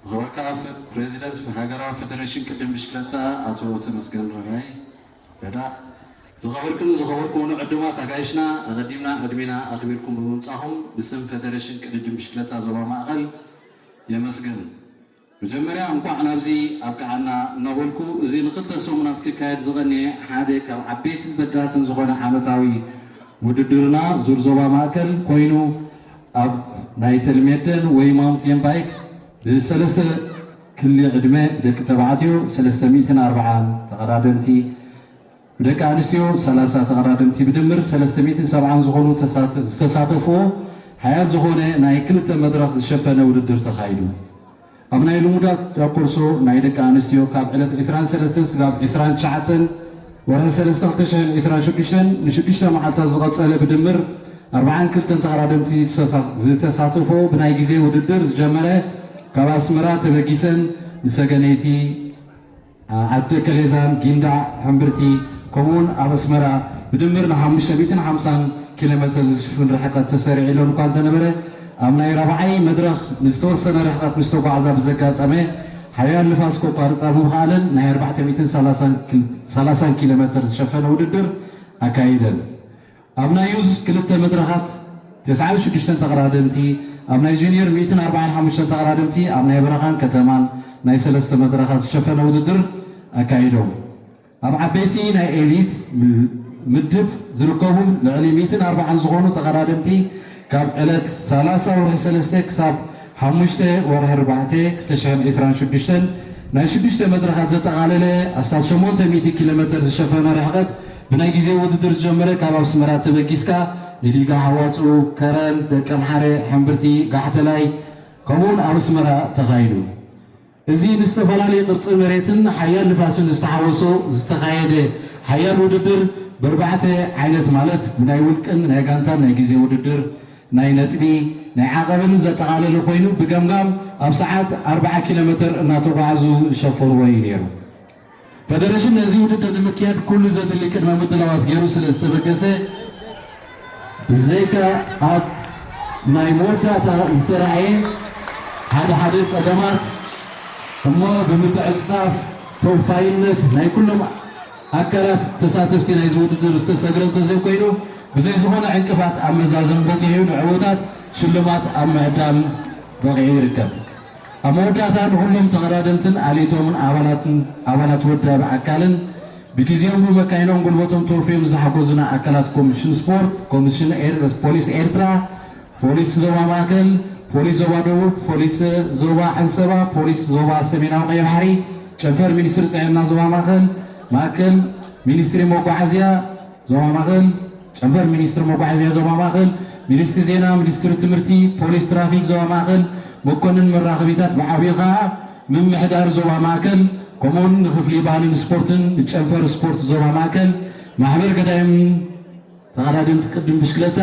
ዝኸበርካ ፈ-፣ ፕሬዚደንት ሃገራዊ ፌደሬሽን ቅድድም ብሽክለታ ኣቶ ተመስገን ረዳይ፣ ረዳ፣ ዝኸበርክን ዝኸበርኩምን ዕዱማት ኣጋይሽና፣ ኣቐዲምና ዕድሜና ኣኽቢርኩም ብምምጻኹም ብስም ፌደሬሽን ቅድድም ብሽክለታ ዞባ ማእከል የመስግን። መጀመርያ እንኳዕ ናብዚ ኣብቅዓና እናበልኩ፣ እዚ ንክልተ ሰሙናት ክካየድ ዝቐነየ ሓደ ካብ ዓበይትን በዳህትን ዝኾነ ዓመታዊ ውድድርና ዙር ዞባ ማእከል ኮይኑ፣ ኣብ ናይ ተልሜደን ወይ ማውንቴን ባይክ ብሰለስተ ክሊ ዕድመ ደቂ ተባዕትዮ ሰለስተ ሚእትን ኣርባዓን ተቐዳደምቲ፣ ብደቂ ኣንስትዮ ሰላሳ ተቐዳደምቲ ብድምር ሰለስተ ሚእትን ሰብዓን ዝኾኑ ተሳተ-፣ ዝተሳተፍዎ ሓያል ዝኾነ ናይ ክልተ መድረኽ ዝሸፈነ ውድድር ተኻይዱ። ኣብ ናይ ልሙዳት ዳኮርሶ ናይ ደቂ ኣንስትዮ ካብ ዕለት ዕስራን ሰለስተን ስጋብ ዕስራን ትሽዓተን ወርሒ ሰለስተ ክልተ ሽሕን ዕስራን ሽዱሽተን ንሽዱሽተ መዓልታት ዝቐጸለ ብድምር ኣርባዓን ክልተን ተቐዳደምቲ ዝተሳ-፣ ዝተሳተፎ ብናይ ግዜ ውድድር ዝጀመረ ካብ ኣስመራ ተበጊሰን ንሰገነይቲ ዓዲ ከሌዛን ጊንዳዕ ሕምብርቲ፣ ከምኡውን ኣብ ኣስመራ ብድምር ንሓሙሽተ ሚእትን ሓምሳን ኪሎ ሜትር ዝሽፍን ርሕቀት ተሰሪዑ ኢሎን እኳ እንተነበረ፣ ኣብ ናይ ራብዓይ መድረኽ ንዝተወሰነ ርሕቀት ምስ ተጓዕዛ ብዘጋጠመ ሓያል ንፋስ ከቋርጻ ብምኽኣለን ናይ ኣርባዕተ ሚእትን ሰላሳን ኪል-፣ ሰላሳን ኪሎ ሜትር ዝሸፈነ ውድድር ኣካይደን። ኣብ ናይ ዩዝ ክልተ መድረኻት ተስዓን ሽዱሽተን ተቐዳደምቲ፣ ኣብ ናይ ጁኒየር ሚእትን ኣርባዓን ሓሙሽተን ተቐዳደምቲ፣ ኣብ ናይ በረኻን ከተማን ናይ ሰለስተ መድረኻት ዝሸፈነ ውድድር ኣካይዶም። ኣብ ዓበይቲ ናይ ኤሊት ም-፣ ምድብ ዝርከቡ ልዕሊ ሚእትን ኣርባዓን ዝኾኑ ተቐዳደምቲ ካብ ዕለት ሰላሳ ወርሒ ሰለስተ ክሳብ ሓሙሽተ ወርሒ ኣርባዕተ ክልተ ሽሕን ዕስራን ሽዱሽተን ናይ ሽዱሽተ መድረኻት ዘጠቓለለ ኣስታት ሸሞንተ ሚእቲ ኪሎ ሜትር ዝሸፈነ ርሕቀት ብናይ ግዜ ውድድር ዝጀመረ ካብ ኣስመራ ተበጊስካ ንዲጋ ሓዋፅኡ፣ ከረን፣ ደቀምሓረ፣ ሕምብርቲ፣ ጋሕተላይ ከምኡውን ኣብ ኣስመራ ተኻይዱ። እዚ ንዝተፈላለየ ቅርፂ መሬትን ሓያል ንፋስን ዝተሓወሶ ዝተኻየደ ሓያል ውድድር ብኣርባዕተ ዓይነት ማለት ብናይ ውልቅን ናይ ጋንታን ናይ ግዜ ውድድር፣ ናይ ነጥቢ፣ ናይ ዓቐብን ዘጠቓለለ ኮይኑ ብገምጋም ኣብ ሰዓት ኣርብዓ ኪሎ ሜትር እናተጓዓዙ ዝሸፈንዎ እዩ ነይሩ። ፈደረሽን ነዚ ውድድር ንምክያድ ኩሉ ዘድሊ ቅድመ ምድላዋት ገይሩ ስለ ዝተበገሰ፣ ብዘይካ ኣብ ናይ መወዳእታ ዝተራእየ ሓደ ሓደ ጸገማት እሞ ብምትዕጽጻፍ ተወፋይነት ናይ ኩሎም ኣካላት ተሳተፍቲ ናይዚ ውድድር ዝተሰግረ እንተዘይኮይኑ፣ ብዘይ ዝኾነ ዕንቅፋት ኣብ መዛዘሚ በጺሑ ንዕዉታት ሽልማት ኣብ ምዕዳል በቒዑ ይርከብ። ኣብ መወዳእታ ንኹሎም ተቐዳደምትን ኣሌቶምን ኣባላትን ኣባላት ወዳቢ ኣካልን ብግዜኦም ብመካይኖም ጉልበቶም ተወፍዮም ዝሓገዙና ኣካላት ኮሚሽን ስፖርት፣ ኮሚሽን ኤር-፣ ፖሊስ ኤርትራ፣ ፖሊስ ዞባ ማእከል፣ ፖሊስ ዞባ ደቡብ፣ ፖሊስ ዞባ ዓንሰባ፣ ፖሊስ ዞባ ሰሜናዊ ቀይሕ ባሕሪ፣ ጨንፈር ሚኒስትሪ ጥዕና ዞባ ማእከል፣ ማእከል ሚኒስትሪ መጓዓዝያ ዞባ ማእከል፣ ጨንፈር ሚኒስትሪ መጓዓዝያ ዞባ ማእከል፣ ሚኒስትሪ ዜና፣ ሚኒስትሪ ትምህርቲ፣ ፖሊስ ትራፊክ ዞባ ማእከል፣ መኮንን መራኸቢታት ብዓብዩ ከኣ ምምሕዳር ዞባ ማእከል፣ ከምኡውን ንክፍሊ ባህልን ስፖርትን ንጨንፈር ስፖርት ዞባ ማእከል፣ ማሕበር ገዳይም ተቐዳደምቲ ቅድም ብሽክለታ፣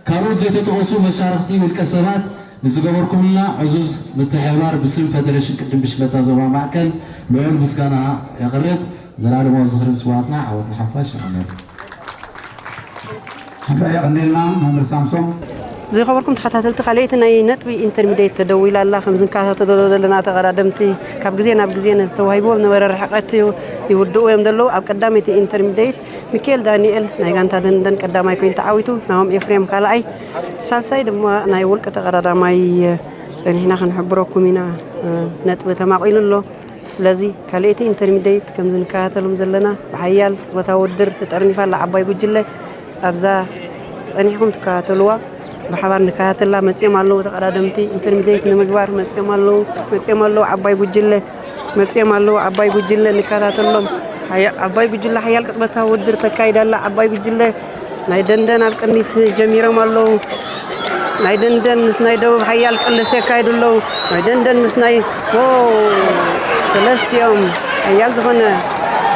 ካልኦት ዘይተጠቐሱ መሻርኽቲ ውልቀ ሰባት ንዝገበርኩምልና ዕዙዝ ምትሕብባር ብስም ፈደሬሽን ቅድም ብሽክለታ ዞባ ማእከል ልዑል ምስጋና የቕርብ። ዘላለማዊ ዝኽሪ ንስውኣትና፣ ዓወት ንሓፋሽ። ኣሜን። ሓምራ የቐንየልና መምህር ሳምሶም። ዝኸበርኩም ተኸታተልቲ፣ ካልኣይቲ ናይ ነጥቢ ኢንተርሚዲየት ተደዊላ ኣላ። ከም ዝንከታተሎ ዘለና ተቐዳደምቲ ካብ ግዜ ናብ ግዜ ነዚ ተዋሂብዎም ነበረ ርሕቀት ይውድኡ እዮም ዘለዉ። ኣብ ቀዳመይቲ ኢንተርሚዲየት ሚካኤል ዳንኤል ናይ ጋንታ ደንደን ቀዳማይ ኮይኑ ተዓዊቱ፣ ናሆም ኤፍሬም ካልኣይ፣ ሳልሳይ ድማ ናይ ውልቂ ተቐዳዳማይ ጸኒሕና ክንሕብረኩም ኢና። ነጥቢ ተማቒሉ ኣሎ። ስለዚ ካልኣይቲ ኢንተርሚዲየት ከም ዝንከታተሎም ዘለና ብሓያል ጾታዊ ውድድር ተጠርኒፋ ኣላ ዓባይ ጉጅለ። ኣብዛ ጸኒሕኩም ትከታተልዋ፣ ብሓባር ንከታተላ። መጺኦም ኣለዉ ተቐዳደምቲ ኢንተርሚዲየት ንምግባር መጺኦም ኣለዉ፣ መጺኦም ኣለዉ ዓባይ ጉጅለ፣ መጺኦም ኣለዉ ዓባይ ጉጅለ ንከታተሎም። ሃያ ዓባይ ጉጅለ ሓያል ቅጽበታዊ ውድድር ተካይድ ኣላ። ዓባይ ጉጅለ ናይ ደንደን ኣብ ቅድሚት ጀሚሮም ኣለዉ። ናይ ደንደን ምስ ናይ ደቡብ ሓያል ቅልስ የካይዱ ኣለዉ። ናይ ደንደን ምስ ናይ፣ ዎ፣ ሰለስቲኦም ሓያል ዝኾነ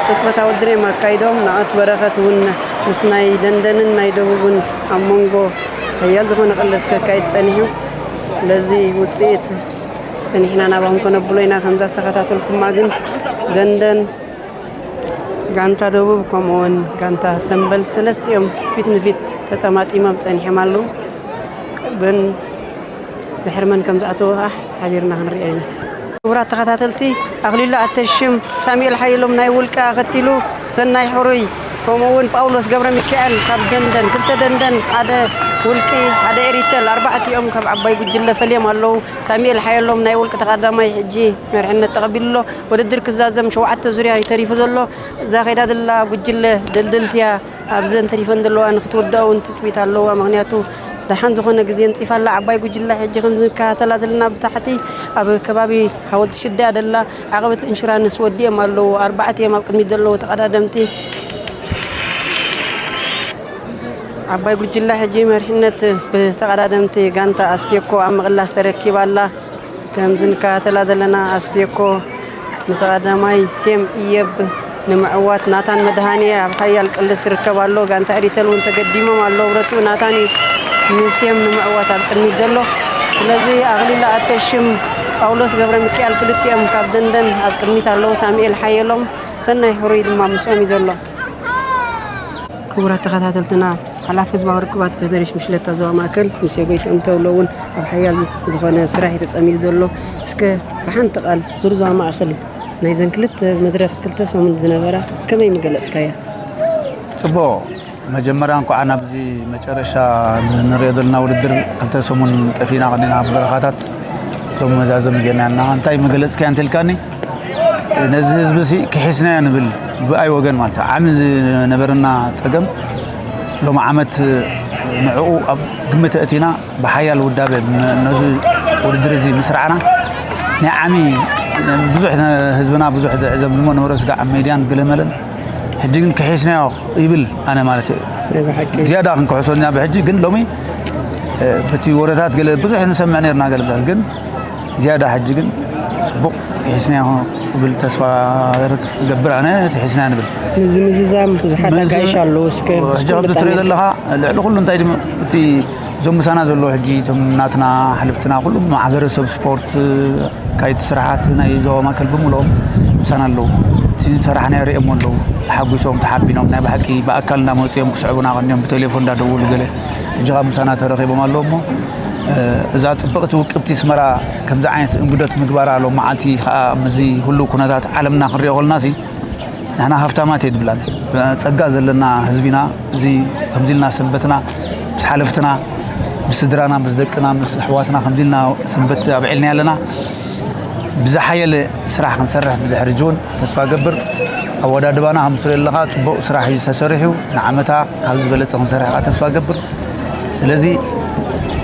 ቅጽበታዊ ውድድር እዮም ኣካይዶም። ንኣት በረኸት እውን ምስ ናይ ደንደንን ናይ ደቡብን ኣብ መንጎ ሓያል ዝኾነ ቅልስ ከካይድ ጸኒሑ። ስለዚ ውጽኢት ጸኒሕና ናባኹም ከነብሎ ኢና። ከምዛ ዝተኸታተልኩማ ግን ደንደን ጋንታ ደቡብ ከምኡውን ጋንታ ሰምበል ሰለስቲኦም ፊት ንፊት ተጠማጢሞም ጸኒሖም ኣለዉ። ግን ድሕሪ መን ከም ዝኣተወ ከዓ ሓቢርና ክንሪኦ ኢና። ክቡራት ተኸታተልቲ፣ ኣኽሊሉ ኣተሽም ሳሙኤል ሓየሎም ናይ ውልቂ ኣኸቲሉ ሰናይ ሕሩይ ከምኡውን ጳውሎስ ገብረ ሚካኤል ካብ ደንደን፣ ክልተ ደንደን ሓደ ውልቂ ሓደ ኤሪተል ኣርባዕቲኦም ካብ ዓባይ ጉጅለ ፈልዮም ኣለዉ። ሳሙኤል ሓየሎም ናይ ውልቂ ተቐዳማይ ሕጂ መርሕነት ተቐቢሉ ኣሎ። ውድድር ክዛዘም ሸውዓተ ዙርያ እዩ ተሪፉ ዘሎ። እዛ ከይዳ ዘላ ጉጅለ ድልድልቲ እያ። ኣብዘን ተሪፈን ዘለዋ ንክትውዳእ እውን ትፅቢት ኣለዋ። ምክንያቱ ደሓን ዝኾነ ግዜ ኣንፂፋ ኣላ ዓባይ ጉጅለ። ሕጂ ከም ዝከታተላ ዘለና ብታሕቲ ኣብ ከባቢ ሓወልቲ ሽዳ እያ ዘላ። ዓቐበት ኢንሹራንስ ወዲኦም ኣለዉ። ኣርባዕተ እዮም ኣብ ቅድሚት ዘለዉ ተቐዳደምቲ። ዓባይ ጉጅለ ሕጂ መሪሕነት ብተቐዳደምቲ ጋንታ ኣስፔኮ ኣብ ምቕላስ ተረኪባ ኣላ። ከምዚ ንከታተላ ዘለና ኣስፔኮ ንተቐዳማይ ሴም እየብ ንምዕዋት ናታን መድሃኔ ኣብ ሓያል ቅልስ ይርከብ ኣሎ። ጋንታ ኤሪተል እውን ተገዲሞም ኣለዉ። ብረትኡ ናታን እዩ ንሴም ንምዕዋት ኣብ ቅድሚት ዘሎ። ስለዚ ኣኽሊሉ ኣተሽም፣ ጳውሎስ ገብረ ሚካኤል ክልቲኦም ካብ ደንደን ኣብ ቅድሚት ኣለዉ። ሳሙኤል ሓየሎም ሰናይ ሕሩይ ድማ ምስኦም እዩ ዘሎ። ክቡራት ተኸታተልትና፣ ሓላፊ ህዝባዊ ርክባት ፈደሬሽን ብሽክለታ ዞባ ማእከል ሙሴ ጎይትኦም ተብሎ እውን ኣብ ሓያል ዝኾነ ስራሕ እዩ ተጸሚዱ ዘሎ። እስከ ብሓንቲ ቃል ዙር ዞባ ማእከል ናይዘን ክልተ መድረኽ ክልተ ሰሙን ዝነበራ ከመይ ምገለጽካያ? ጽቡቕ። መጀመርያ እንኳዕ ናብዚ መጨረሻ ንሪኦ ዘለና ውድድር ክልተ ሰሙን ጠፊእና ቀኒና ኣብ በረኻታት ሎም መዛዘሚ ጌርና ኣለና። እንታይ መገለጽካያ እንተልካኒ፣ ነዚ ህዝቢ ሲ ክሒስናዮ ንብል ብኣይ ወገን ማለት እዩ። ዓሚ ዝነበረና ጸገም ሎም ዓመት ንዕኡ ኣብ ግምት ኣእቲና ብሓያል ውዳበ ም-፣ ነዚ ውድድር እዚ ምስራዕና ናይ ዓሚ ብዙሕ ህዝብና ብዙሕ ዝዕዘም ዝሞ ነበረ ስጋዕ ኣብ ሜድያን ገለመለን ሕጂ ግን ክሒስናዮ ይብል ኣነ ማለት እዩ። ናይ ብሓቂ። ዝያዳ ክንክሕሶ ኢና ብሕጂ ግን ሎሚ፣ እ፣ በቲ ወረታት ገለ ብዙሕ ንሰምዕ ነርና ገለ ብዛት ግን ዝያዳ ሕጂ ግን ጽቡቕ ክሒስናዮ ክብል ተስፋ እገብር ኣነ። ክሒስናዮ ንብል። ምዝምዝዛም ብዙሓት ምዝ-፣ ኣጋይሽ ኣለዉ። እስከ ሕጂ ምስቲ ከምዚ ትሪኦ ብጣዕሚ ዘለኻ ልዕሊ ኩሉ እንታይ ድም-፣ እቲ እዞም ምሳና ዘለዉ ሕጂ እቶም ናትና ሓለፍትና ኩሉ ማሕበረሰብ ስፖርት ካይቲ ስራሓት ናይ ዞባ ማእከል ብምልኦም ምሳና ኣለዉ። እቲ ዝሰራሕናዮ ርእዮም ኣለዉ። ተሓጒሶም፣ ተሓቢኖም ናይ ብሓቂ ብኣካል እንዳመጹ እዮም ክስዕቡና ቀንዮም ብቴሌፎን እንዳደወሉ ገለ። ሕጂ ካብ ምሳና ተረኺቦም ኣለዉ እሞ፣ እ፣ እዛ ጽብቕቲ ውቅብቲ ኣስመራ ከምዚ ዓይነት እንግዶት ምግባራ ሎም መዓልቲ ከኣ ምስዚ ኩሉ ኩነታት ዓለምና ክንሪኦ ከለናሲ ንሕና ሃፍታማት እየ ዝብላን። ጸጋ ዘለና ህዝቢና፣ እዚ ከምዚ ኢልና ሰንበትና ምስ ሓለፍትና፣ ምስ ስድራና፣ ምስ ደቅና፣ ምስ ኣሕዋትና ከምዚ ኢልና ሰንበት ኣብዒልና ኣለና። ብዝሓየለ ስራሕ ክንሰርሕ ብድሕሪ ሕጂ እውን ተስፋ ገብር። ኣወዳድባና ከም ትሪኦ ኣለኻ ጽቡቕ ስራሕ እዩ ተሰሪሑ። ንዓመታ ካብ ዝበለጸ ክንሰርሕ ከዓ ተስፋ ገብር። ስለዚ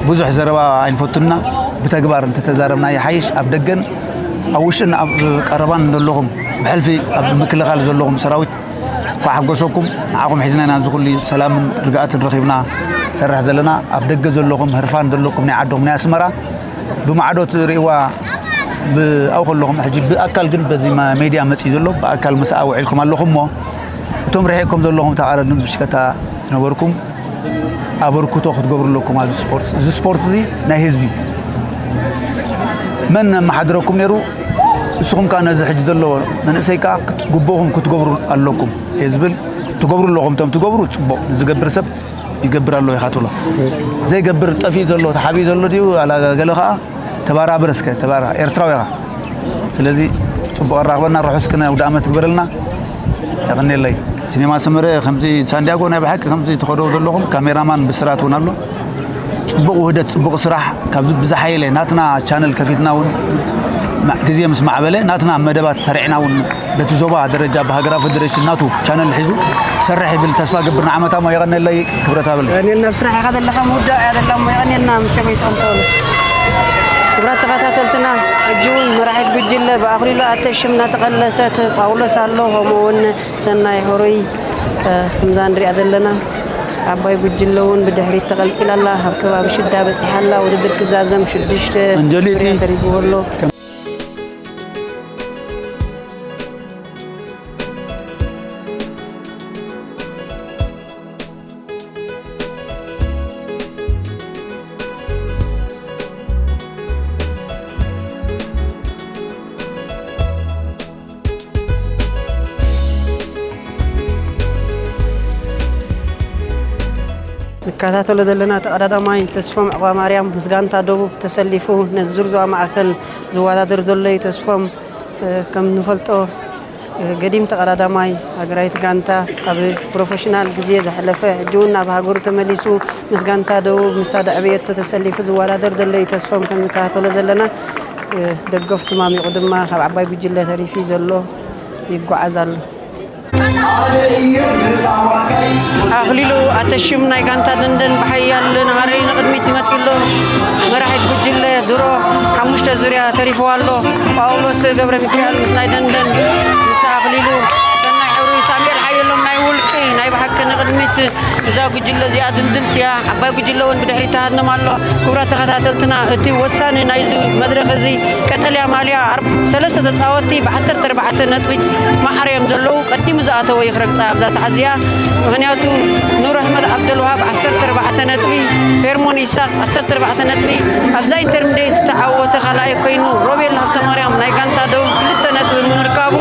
ብዙሕ ዘረባ ኣይንፈቱና፣ ብተግባር እንተተዛረብና ይሓይሽ። ኣብ ደገን ኣብ ውሽጥን ኣብ ቀረባን ዘለኹም ብሕልፊ ኣብ ምክልኻል ዘለኹም ሰራዊት እንኳዕ ሓጎሰኩም። ንዓኹም ሒዝና ኢና፣ እዚ ኩሉ ሰላምን ርግኣትን ረኺብና ሰርሕ ዘለና። ኣብ ደገ ዘለኹም፣ ህርፋን ዘለኩም፣ ናይ ዓድኹም ናይ ኣስመራ ብማዕዶ ትርእይዋ ብኣው ከለኹም፣ ሕጂ ብኣካል ግን በዚ መ-፣ ሜድያ መጺእ ዘሎ ብኣካል ምስኣ ውዒልኩም ኣለኹም እሞ፣ እቶም ርሒቕኩም ዘለኹም ተቓረድን ብሽከታ ዝነበርኩም ኣበርክቶ ክትገብሩ ኣለኩም ኣብዚ ስፖርት። እዚ ስፖርት እዚ ናይ ህዝቢ መን ኣመሓድረኩም ነይሩ? ንስኹም ከኣ ነዚ ሕጂ ዘሎ መንእሰይ ከኣ ክት-፣ ግቡእኹም ክትገብሩ ኣለኩም እየ ዝብል። ትገብሩ ኣለኹም። እቶም ትገብሩ ጽቡቕ፣ ንዝገብር ሰብ ይገብር ኣሎ ኢኻ ትብሎ። ዘይገብር ጠፊኡ ዘሎ፣ ተሓቢኡ ዘሎ ድዩ? ኣላ ገለ ከኣ ተባራብር እስከ፣ ተባራ-፣ ኤርትራዊ ኢኻ። ስለዚ ጽቡቕ ኣራኽበና፣ ርሑስ ቅነ ኣውደ ዓመት ይግበረልና። የቐንየለይ። ሲኔማ ሰመረ ከምዚ ሳንዲያጎ ናይ ብሓቂ ከምዚ ትኸደው ዘለኹም ካሜራማን ብስራት እውን ኣሎ። ጽቡቕ ውህደት፣ ጽቡቕ ስራሕ። ካብዚ ብዝሓየለ ናትና ቻነል ከፊትና እውን ማ-፣ ግዜ ምስ ማዕበለ ናትና መደባት ሰሪዕና እውን በቲ ዞባ ደረጃ ብሃገራዊ ፌደሬሽን ናቱ ቻነል ሒዙ ሰርሕ ይብል ተስፋ ገብር ንዓመታ እሞ የቐንየለይ ክብረት ሃበለይ። የቐንየልና ኣብ ስራሕ ኢኻ ዘለኻ ምውዳእ እያ ዘላ እሞ የቐንየልና ምስ ሰበይትኦም ትኾኑ። ክቡራት ተኸታተልትና፣ ሕጂ እውን መራሒት ጉጅለ ብኣኽሊሉ ኣተሽም እናተቐለሰት ጳውሎስ ኣሎ፣ ከምኡ እውን ሰናይ ሕሩይ፣ እ፣ ከምዛ ንሪኣ ዘለና ዓባይ ጉጅለ እውን ብድሕሪት ተቐልቂላ ኣላ። ኣብ ከባቢ ሽዳ በፂሓ ኣላ። ውድድር ክዛዘም ሽዱሽተ ኣንጀሊቲ። ፍርያ ተሪፍዎ ኣሎ። ንከታተሎ ዘለና ተቐዳዳማይ ተስፎም ዕቕባማርያም ምስ ጋንታ ደቡብ ተሰሊፉ ነዚ ዙር ዞባ ማእከል ዝወዳደር ዘሎ እዩ። ተስፎም፣ እ፣ ከም ንፈልጦ፣ እ፣ ገዲም ተቐዳዳማይ ሃገራዊት ጋንታ፣ ኣብ ፕሮፌሽናል ግዜ ዘሕለፈ፣ ሕጂ እውን ናብ ሃገሩ ተመሊሱ ምስ ጋንታ ደቡብ ምስታ ደዕበየቶ ተሰሊፉ ዝወዳደር ዘሎ እዩ። ተስፎም ከም ንከታተሎ ዘለና፣ እ፣ ደገፍቱ ማሚቑ ድማ ካብ ዓባይ ጉጅለ ተሪፊ ዘሎ ይጓዓዝ ኣሎ። ኣኽሊሉ ኣተሽም ናይ ጋንታ ደንደን ብሓያል ናህሪ ንቕድሚት ይመጽእ ኣሎ። መራሒት ጉጅለ ድሮ ሓሙሽተ ዙርያ ተሪፍዋ ኣሎ። ጳውሎስ ገብረ ሚካኤል ምስ ናይ ደንደን፣ ምስ ኣኽሊሉ፣ ሰናይ ሕብሪ፣ ሳሙኤል ሓየሎም ናይ ውልቂ ናይ ብሓቂ ንቕድሚት እዛ ጉጅለ እዚኣ ድልድልቲ እያ። ዓባይ ጉጅለ እውን ብድሕሪት ትሃድኖም ኣሎ። ክቡራት ተኸታተልትና፣ እቲ ወሳኒ ናይዚ መድረኽ እዚ ቀጠልያ ማልያ ኣርብ-፣ ሰለስተ ተጻወትቲ ብዓሰርተ ኣርባዕተ ነጥቢ ማዕረ እዮም ዘለዉ። ቀዲሙ ዝኣተወ እዩ ክረግጻ ኣብዛ ሰዓት እዚኣ። ምኽንያቱ ኑር ኣሕመድ ዓብደልውሃብ ዓሰርተ ኣርባዕተ ነጥቢ፣ ሄርሞን ይስሓቅ ዓሰርተ ኣርባዕተ ነጥቢ፣ ኣብዛ ኢንተርሚዲየት ዝተዓወተ ካልኣይ ኮይኑ፣ ሮቤል ሃብተማርያም ናይ ጋንታ ደቡብ ክልተ ነጥቢ ብምርካቡ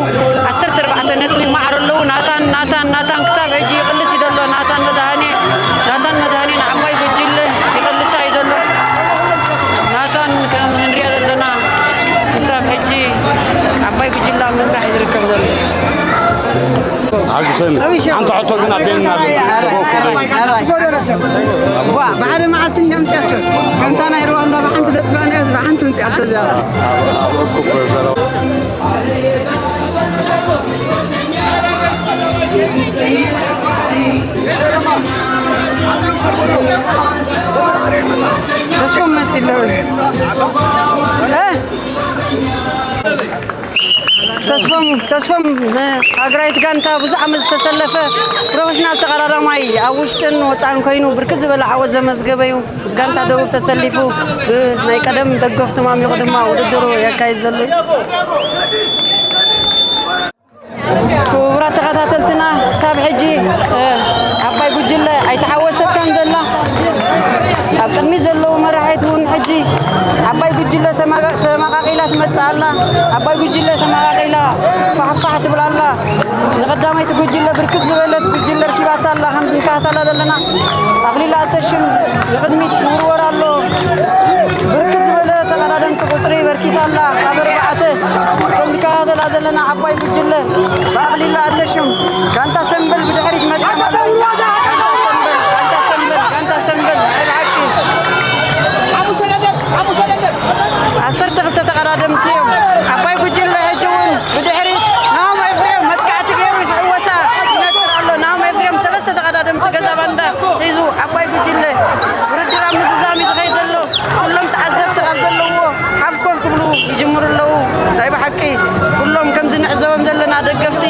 ዓሰርተ ኣርባዕተ ነጥቢ ማዕረ ኣለዉ። ናታን፣ ናታን፣ ናታን ክሳብ ሕጂ ይቕልስ እዩ ዘሎ። ናታን መድሃኔ፣ ናታን መድሃኔ ንዓባይ ጉጅለ ይቕልሳ እዩ ዘሎ። ናታን ከምዚ ንሪኦ ዘለና ክሳብ ሕጂ ዓባይ ጉጅለ ኣብ ምምራሕ እዩ ዝርከብ ዘሎ። ሓንቲ ሕቶ ግን ኣቤልና ዋ፣ ብሓደ መዓልቲ እንዲያ ምፅያቶ። ከምታ ናይ ሩዋንዳ ብሓንቲ ነጥቢ ኣነ ብሓንቲ ምፅያቶ እዚኣ። ተስፎም መፂ ኣለዉ። እ? ተስፎም፣ ተስፎም፣ እ፣ ሃገራዊት ጋንታ ብዙሕ ዓመት ዝተሰለፈ ፕሮፌሽናል ተቐዳዳማይ፣ ኣብ ውሽጥን ወፃእን ኮይኑ ብርክት ዝበለ ዓወት ዘመዝገበ እዩ። ምስ ጋንታ ደቡብ ተሰሊፉ ብናይ ቀደም ደገፍቱ ማሚቑ ድማ ውድድሩ የካይድ ዘሎ እዩ። ክቡራት ተኸታተልትና፣ ክሳብ ሕጂ፣ እ፣ ዓባይ ጉጅለ ኣይተሓወሰታን ዘላ። ኣብ ቅድሚት ዘለዉ መራሒት እውን ሕጂ ዓባይ ጉጅለ ተመቃ-፣ ተመቃቂላ ትመጽእ ኣላ። ዓባይ ጉጅለ ተመቃቂላ ፋሕፋሕ ትብል ኣላ። ንቐዳመይቲ ጉጅለ ብርክት ዝበለት ጉጅለ ርኪባታ ኣላ፣ ከም ዝንከታተላ ዘለና። ኣኽሊሉ ኣተሽም ንቕድሚት ዝውርወር ኣሎ። ብርክት ዝበለ ተቐዳደምቲ ቁጽሪ በርኪታ ኣላ። ካብ ኣርባዕተ ከም ዝከታተላ ዘለና ዓባይ ጉጅለ ብኣኽሊሉ ኣተሽም፣ ጋንታ ሰምበል ብድሕሪት መጺኦም ኣለዉ። ጋንታ ሰምበል፣ ጋንታ ሰምበል፣ ጋንታ ሰምበል፣ ናይ ብሓቂ። ዓሰርተ ክልተ ተቐዳደምቲ እዮም። ዓባይ ጉጅለ ሕጂ እውን ብድሕሪት ናሆም ኤፍሬም መጥቃዕቲ ገይሩ እዛ ባንዳ ሒዙ ዓባይ ጉጅለ ውድድር ኣብ ምዝዛም እዩ ዝኸይድ ዘሎ። ኩሎም ተዓዘብቲ ካብ ዘለውዎ ሓፍ ኮፍ ክብሉ ይጅምሩ ኣለዉ። ናይ ብሓቂ ኩሎም ከምዚ ንዕዘቦም ዘለና ደገፍቲ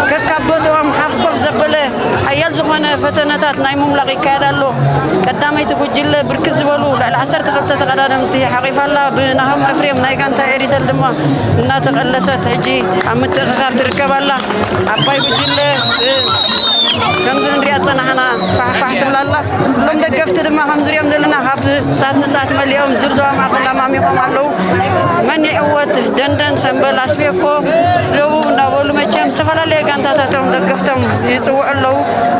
ከካብ ቦትኦም ሓፍ ኮፍ ዘበለ ሓያል ዝኾነ ፈተነታት ናይ ምምላቕ ይካየድ ኣሎ። ቀዳመይቲ ጉጅለ ብርክት ዝበሉ ልዕሊ ዓሰርተ ክልተ ተቐዳደምቲ ሓቒፋ ኣላ። ብናሆም ኤፍሬም ናይ ጋንታ ኤሪተል ድማ እናተቐለሰት ሕጂ ኣብ ምትእኽኻብ ትርከብ ኣላ። ዓባይ ጉጅለ እ፣ ከምዚ ንሪኣ ዝጸናሕና ፋሕፋሕ ትብል ኣላ። እቶም ደገፍቲ ድማ ከም ዝሪኦም ዘለና ካብ ጻት ንጻት መሊኦም ዝርዝዋ ማእከል ኣማሚቖም ኣለዉ። መን ይዕወት? ደንደን፣ ሰምበል፣ ኣስቤኮ፣ ደቡብ እናበሉ መቸም ዝተፈላለየ ጋንታታቶም ደገፍቶም ይጽውዑ ኣለዉ።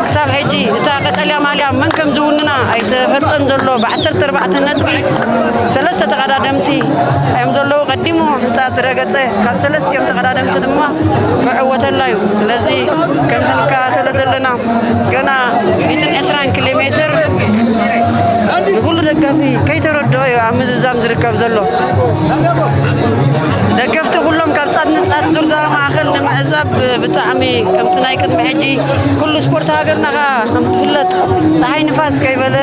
ክሳብ ሕጂ እታ ቀጠልያ ማልያ መን ከም ዝውንና ኣይተፈልጠን ዘሎ። ብዓሰርተ ኣርባዕተ ነጥቢ ሰለስተ ተቐዳደምቲ እዮም ዘለዉ። ቀዲሙ ሕንጻ ዝረገጸ ካብ ሰለስቲኦም ተቐዳደምቲ ድማ ክዕወተላ እዩ። ስለዚ ከምዚ ንከታተሎ ዘለና ገና ሚእትን ዕስራን ኪሎ ሜትር ንኹሉ ደጋፊ ከይተረድኦ እዩ ኣብ ምዝዛም ዝርከብ ዘሎ። ደገፍቲ ኩሎም ካብ ጻት ንጻት ዙርዛ ማእከል ንምዕዛብ ብጣዕሚ ከምቲ ናይ ቅድሚ ሕጂ ኩሉ ስፖርት ሃገርና ከኣ ከም ዝፍለጥ ጸሓይ ንፋስ ከይበለ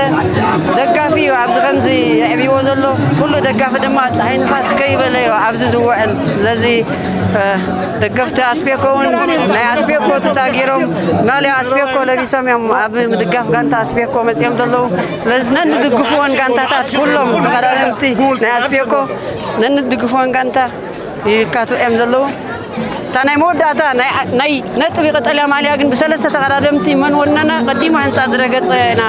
ደጋፊ እዩ ኣብዚ ከምዚ የዕብይዎ ዘሎ። ኩሉ ደጋፊ ድማ ጸሓይ ንፋስ ከይበለ እዩ ኣብዚ ዝውዕል። ስለዚ እ፣ ደገፍቲ ኣስቤኮ እውን ናይ ኣስቤኮ ቱታ ገይሮም ማልያ ኣስቤኮ ለቢሶም እዮም ኣብ ምድጋፍ ጋንታ ኣስቤኮ መጺኦም ዘለዉ። ስለዚ ነንድግፍወን ጋንታታት ኩሎም ተቐዳደምቲ ናይ ኣስቤኮ ነንድግፍወን ጋንታ ይካትዑ እዮም ዘለዉ። እታ ናይ መወዳእታ ናይ፣ ናይ ነጥቢ ቀጠልያ ማልያ ግን ብሰለስተ ተቐዳደምቲ መን ወነነ ቀዲሙ ሕንጻ ዝረገጸ ኢና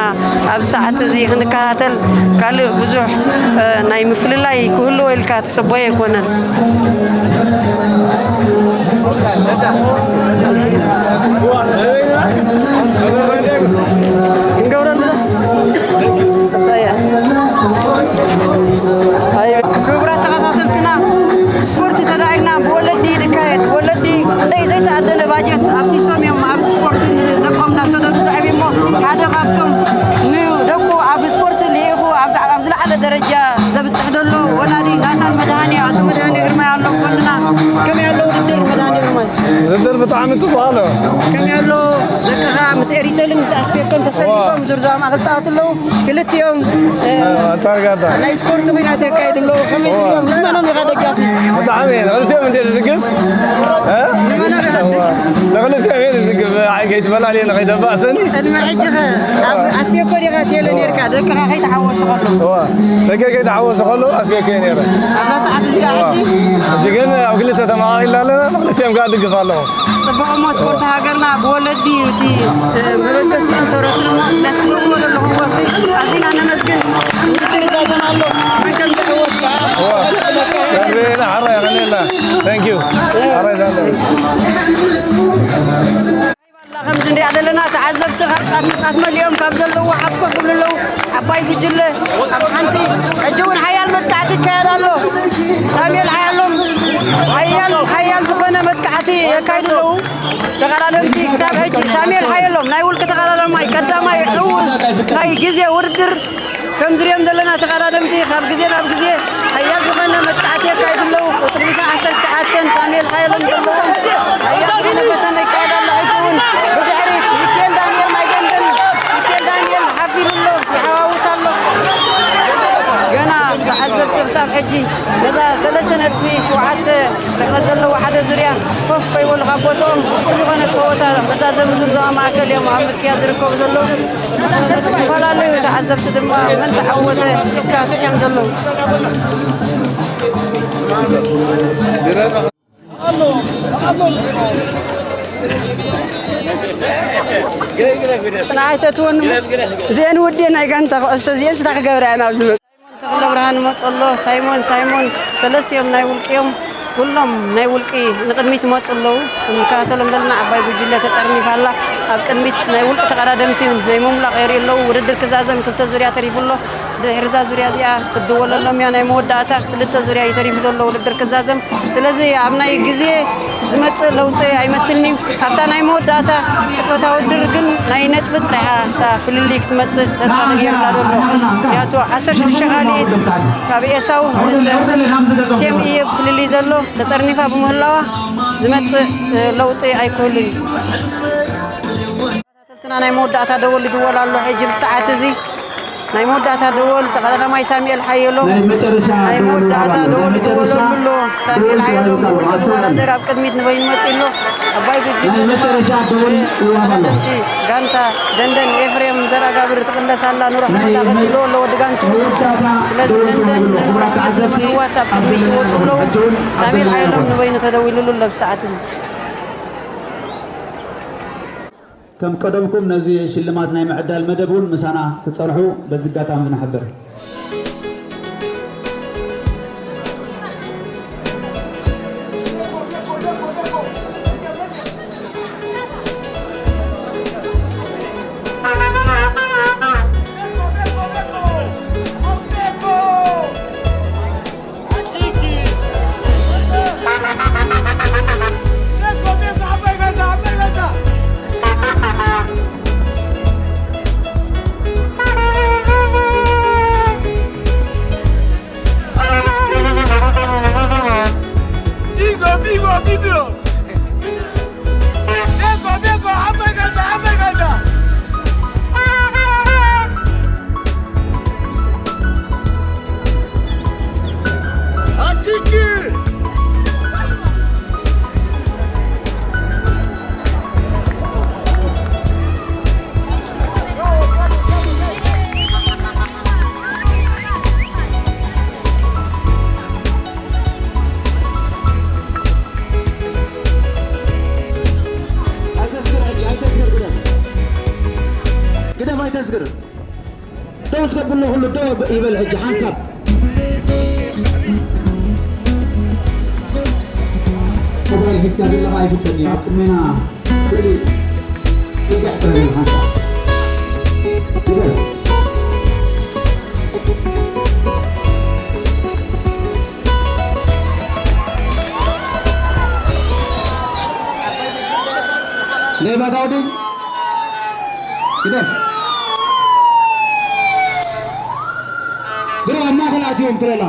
ኣብዚ ሰዓት እዚ ክንከታተል። ካልእ ብዙሕ፣ እ፣ ናይ ምፍልላይ ክህልዎ ኢልካ ትጽበዮ ኣይኮነን። ክንገብረሉ ዶ? እንታይ እያ? ኣይ፣ ክቡራት ተኸታተልትና፣ ስፖርት ተዳኢልና ብወለዲ ይካየድ። ወለዲ ክንደይ ዘይተኣደነ ባጀት ኣፍሲሶም እዮም ኣብ ስፖርት ንደቆም እናሰደዱ ዘዕብዩ እሞ፣ ሓደ ካብቶም ንደቁ ኣብ ስፖርት ልኢኹ ኣብ፣ ኣብ ዝለዓለ ደረጃ ዘብጽሕ ዘሎ ወላዲ ናታን መድሃኔ፣ ኣቶ መድሃኔ ግርማይ ኣሎ ጎንና። ከመይ ኣሎ ውድድር መድሃኔ ግርማይ? ውድድር ብጣዕሚ ጽቡቕ ኣሎ። ከመይ ኣሎ ደቅኻ ምስ ኤሪተልን ምስ ኣስቤኮን ተሰሊፎም እዋ። ዝርዝዋ ማእከል ጸወታ ኣለዉ። ክልቲኦም፣ እ፣ ኣንጻር ጋንታ። ናይ ስፖርት ኲናት የካይዱ ኣለዉ። ከመይ እዋ። ትሪኦም? ምስ መኖም ኢኻ ደጋፊ? ብጣዕሚ ንኽልቲኦም እንድየ ዝድግፍ። እ? ንመኖም ኢኻ እዋ። ትድግፍ? ንኽልቲኦም እየ ዝድግፍ። ኣይ ከይትበላልየኒ ከይተባእሰኒ። ቅድሚ ሕጂ ኸ ኣብ ኣስቤኮ ዲኻ ትየለ እዋ። ኔርካ? ደቅኻ ከይተሓወሱ ከለዉ? እዋ። ደቀይ ከይተሓወሱ ከለዉ ኣስቤኮ እየ ነይረ። ኣብዛ ሰዓት እዚኣ እዋ። ሕጂ? ሕጂ ግን ኣብ ክልተ ተመቓቒልና ኣለና። ንኽልቲኦም ከኣ እድግፍ ኣለኹ። ጽቡቕ እሞ ስፖርት ሃገርና ብወለዲ እቲ፣ እ፣ መበገሲኡ ሰረትሉ እሞ ስለ እትገብርዎ ዘለኹም ወፍሪ ኣዚና ነመስግን። ውድድር ዛዘም ኣሎ። መን ከም ዝዕወት ከኣ እዋ። ክፍለጥ እዩ። ረቢዕና ሓራይ ኣቐኒልና። Thank you። ሓራይ ዛንዳ። ከምዚ እንሪኣ ዘለና ተዓዘብቲ ካብ ጻት ንጻት መሊኦም ካብ ዘለዉ ሓፍ ኮፍ ይብሉ ኣለዉ። ዓባይ ጉጅለ ኣብ ሓንቲ ሕጂ እውን ሓያል መጥቃዕቲ ይካየድ ኣሎ። ሳሙኤል ሓያሎም ሓያል፣ ሓያል ዝኾነ መጥቃዕቲ የካይዱ ኣለዉ። ተቐዳደምቲ ክሳብ ሕጂ ሳሙኤል ሓየሎም ናይ ውልቂ ተቐዳዳማይ ቀዳማይ ዕዉት ናይ ግዜ ውድድር ከም ዝሪኦም ዘለና ተቐዳደምቲ ካብ ግዜ ናብ ግዜ ሓያል ዝኾነ መጥቃዕቲ የካይዱ ኣለዉ። ቁፅሪ ሚእትን ዓሰርተ ትሽዓተን ሳሙኤል ሓየሎም ዘለዎም ሓያል ዝኾነ ፈተነ ይካየድ ኣሎ። ሕጂ እውን ብድሕሪት ሚካኤል ዳንኤል ማይ ገንደን፣ ሚካኤል ዳንኤል ሓፍ ኢሉ ኣሎ፣ ይሓዋውስ ኣሎ። ገና ተዓዘብቲ ክሳብ ሕጂ ነዛ ሰለስተ ነጥቢ ሸውዓተ ርሕቀት ዘለዎ ሓደ ዙርያ ኮፍ ከይበሉ ካብ ቦትኦም ፍቕሪ ዝኾነ ጸወታ መዛዘሚ ዙር ዞባ ማእከል እዮም ኣብ ምክያድ ዝርከቡ ዘለዉ። ዝተፈላለዩ ተዓዘብቲ ድማ መን ተዓወተ ይካትዑ እዮም ዘለዉ። ንኣይ ተትወኒ እሞ እዚአን ውዴ ናይ ጋንታ ኩዕሶ እዚአን ስታ ክገብራ እየን ኣብ ዝመ- ሳይሞን ተኽለብርሃን ይመጽእ ኣሎ። ሳይሞን፣ ሳይሞን፣ ሰለስቲኦም ናይ ውልቂ እዮም። ኩሎም ናይ ውልቂ ንቕድሚት ይመጽኡ ኣለዉ። እንከታተሎም ዘለና ዓባይ ጉጅለ ተጠርኒፋ ኣላ። ኣብ ቅድሚት ናይ ውልቂ ተቐዳደምቲ ናይ ምምላቕ የርእዩ ኣለዉ። ውድድር ክዛዘም ክልተ ዙርያ ተሪፉ ኣሎ። ድሕሪ እዛ ዙርያ እዚኣ ክትድወለሎም እያ። ናይ መወዳእታ ክልተ ዙርያ እዩ ተሪፉ ዘሎ ውድድር ክዛዘም። ስለዚ ኣብ ናይ ግዜ ዝመጽእ ለውጢ ኣይመስልን'ዩ። ኣብታ ናይ መወዳእታ ሕጽበታ ውድድር ግን ናይ ነጥቢ ጥራሕ እያ እታ ፍልልይ ክትመጽእ ተስፋ ተገይሩላ ዘሎ። ምኽንያቱ ዓሰርተ ሽዱሽተ ካልኢት ካብ ኤሳው ምስ ሴም እዩ ፍልልይ ዘሎ። ተጠርኒፋ ብምህላዋ ዝመጽእ ለውጢ ኣይክህሉን እዩ። ና ናይ መወዳእታ ደወል ይድወል ኣሎ። ሕጂ ብሰዓት እዚ ናይ መወዳእታ ደወል ቀዳማይ ሳሙኤል ሓየሎም ናይ መጨረሻ ናይ ደወል መወዳእታ ይወሃብ ኣሎ። ደወል ናይ መጨረሻ ይድወለሉ ኣሎ። ሳሙኤል ደወል ሓየሎም ይወሃብ ኣሎ። ንጉስ ኣስተውዕል። መወዳደር ኣብ ቅድሚት ንበይኑ መፂኡ ኣሎ። ኣባይ ጉጅለ ናይ መጨረሻ ደወል ይወሃብ ኣሎ። ተቐዳደምቲ ጋንታ ደንደን ኤፍሬም ዘርኣጋብር ትቕለስ ኣላ። ኑራ ናይ ሓመድ ኣብ መ-፣ ክልተ ኣሎ። ወዲ ጋንቱ መወዳእታ ስለዚ ደወል ደንደን ይወሃብ ኣሎ። ኑራ ክቡራት ሓመድ ተዓዘብቲ፣ ንምዕዋት ኣብ ኣብ ቅድሚት ዘለና ይወፁ ኣለዉ። ሕጂ እውን ኣብ ሳሙኤል ዘለና ሓየሎም ይወሃብ። ንበይኑ ተደዊሉሉ ኣሎ ብሰዓት እዚ። ከም ቀደምኩም ነዚ ሽልማት ናይ ምዕዳል መደብ እውን ምሳና ክትጸንሑ በዚ ኣጋጣሚ ንሕብር። Bigo, bigo, bigo! Bego, bego, hamburger, hamburger! Atiki! ኣይተስግር ሕጂ፣ ኣይተስግር፣ ግደፍ። ግደፍ፣ ኣይተስግር። ደው እስከ ብሎ ኩሉ ደው ይበል ሕጂ ሓንሳብ። ሞባይል ሒዝካ ዘለኻ ኣይፍቀድን እዩ። ኣብ ቅድሜና ስእሊ ጽግዕ ጥራሕ ሓንሳብ። ይበል። ሌባ ዳውዲ ግደፍ። ብሮ ኣብ ማእኸል ኣትዮም ትረላ።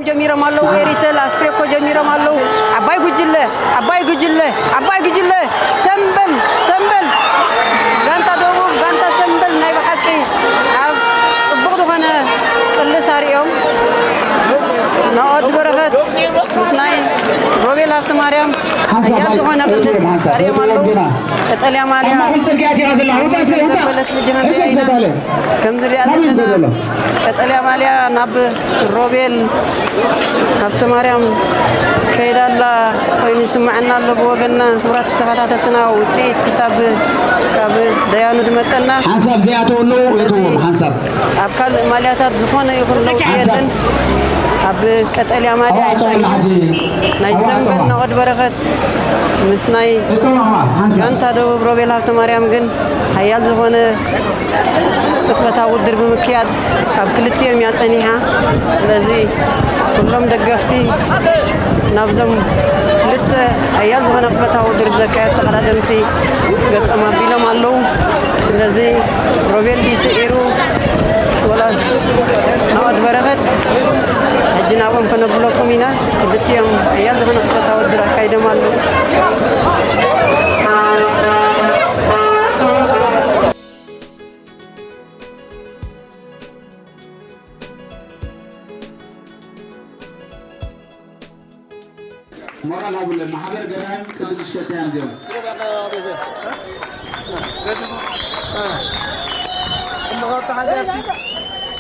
ጀሚሮም ኣለዉ። ኤሪተል ኣስፔኮ ጀሚሮም ኣለዉ። ዓባይ ጉጅለ፣ ዓባይ ጉጅለ፣ ዓባይ ጉጅለ። ሰምበል፣ ሰምበል። ጋንታ ደቡብ፣ ጋንታ ሰምበል ናይ ብሓቂ ኣብ ጽቡቕ ዝኾነ ቅልስ ኣርእዮም። ናኦድ በረኸት ምስ ናይ ሮቤል ሃብተማርያም ሓያል ዝኾነ ቅልስ ኣርእዮም ኣለዉ። ቀጠልያ ማልያ ዘበለት ልጅ ሃንገሪያ ኢና። ከም ዝሪኣ ዘለና ቀጠልያ ማልያ ናብ ሮቤል ሃብተማርያም ከይዳ ኣላ ኮይኑ ይስምዐና ኣሎ። ብወገንና ክቡራት ተኸታተልትና ውፅኢት ክሳብ ካብ ደያኑ ዝመፀና ሓንሳብ ዘይኣተወ ኣለዉ፣ እትዎም ሓንሳብ። ኣብ ካልእ ማልያታት ዝኾነ ይኹን ለውጢ ሓንሳብ የለን። ኣብ ቀጠልያ ማልያ ኣዋዕጠወልና ኣይፀንሐን። ሕጂ። ናይ ኣዋዕጠዋ። ሰንበት ናኦድ በረኸት ምስ ናይ እቶም ኣዋዕ ሓንሳብ። ጋንታ ደቡብ ሮቤል ሃብተማርያም ግን ሓያል ዝኾነ ቅጽበታዊ ውድድር ብምክያድ ኣብ ክልቲኦም እያ ጸኒሓ። ስለዚ ኩሎም ደገፍቲ ናብዞም ክልተ ሓያል ዝኾነ ቅጽበታዊ ውድድር ዘካየዱ ተቐዳደምቲ ገጾም ኣቢሎም ኣለዉ። ስለዚ ሮቤል ድዩ ስዒሩ ወላስ ናኦድ በረኸት? ሕጂ ናብኦም ከነብለኩም ኢና። ክልቲኦም ሓያል ዝኾነ ቅጽበታዊ ውድድር ኣካይዶም ኣለዉ። ሞራል ሃቡለን። ማሕበር ገዳይም ቅድም ምሽከትያን እዚኦም።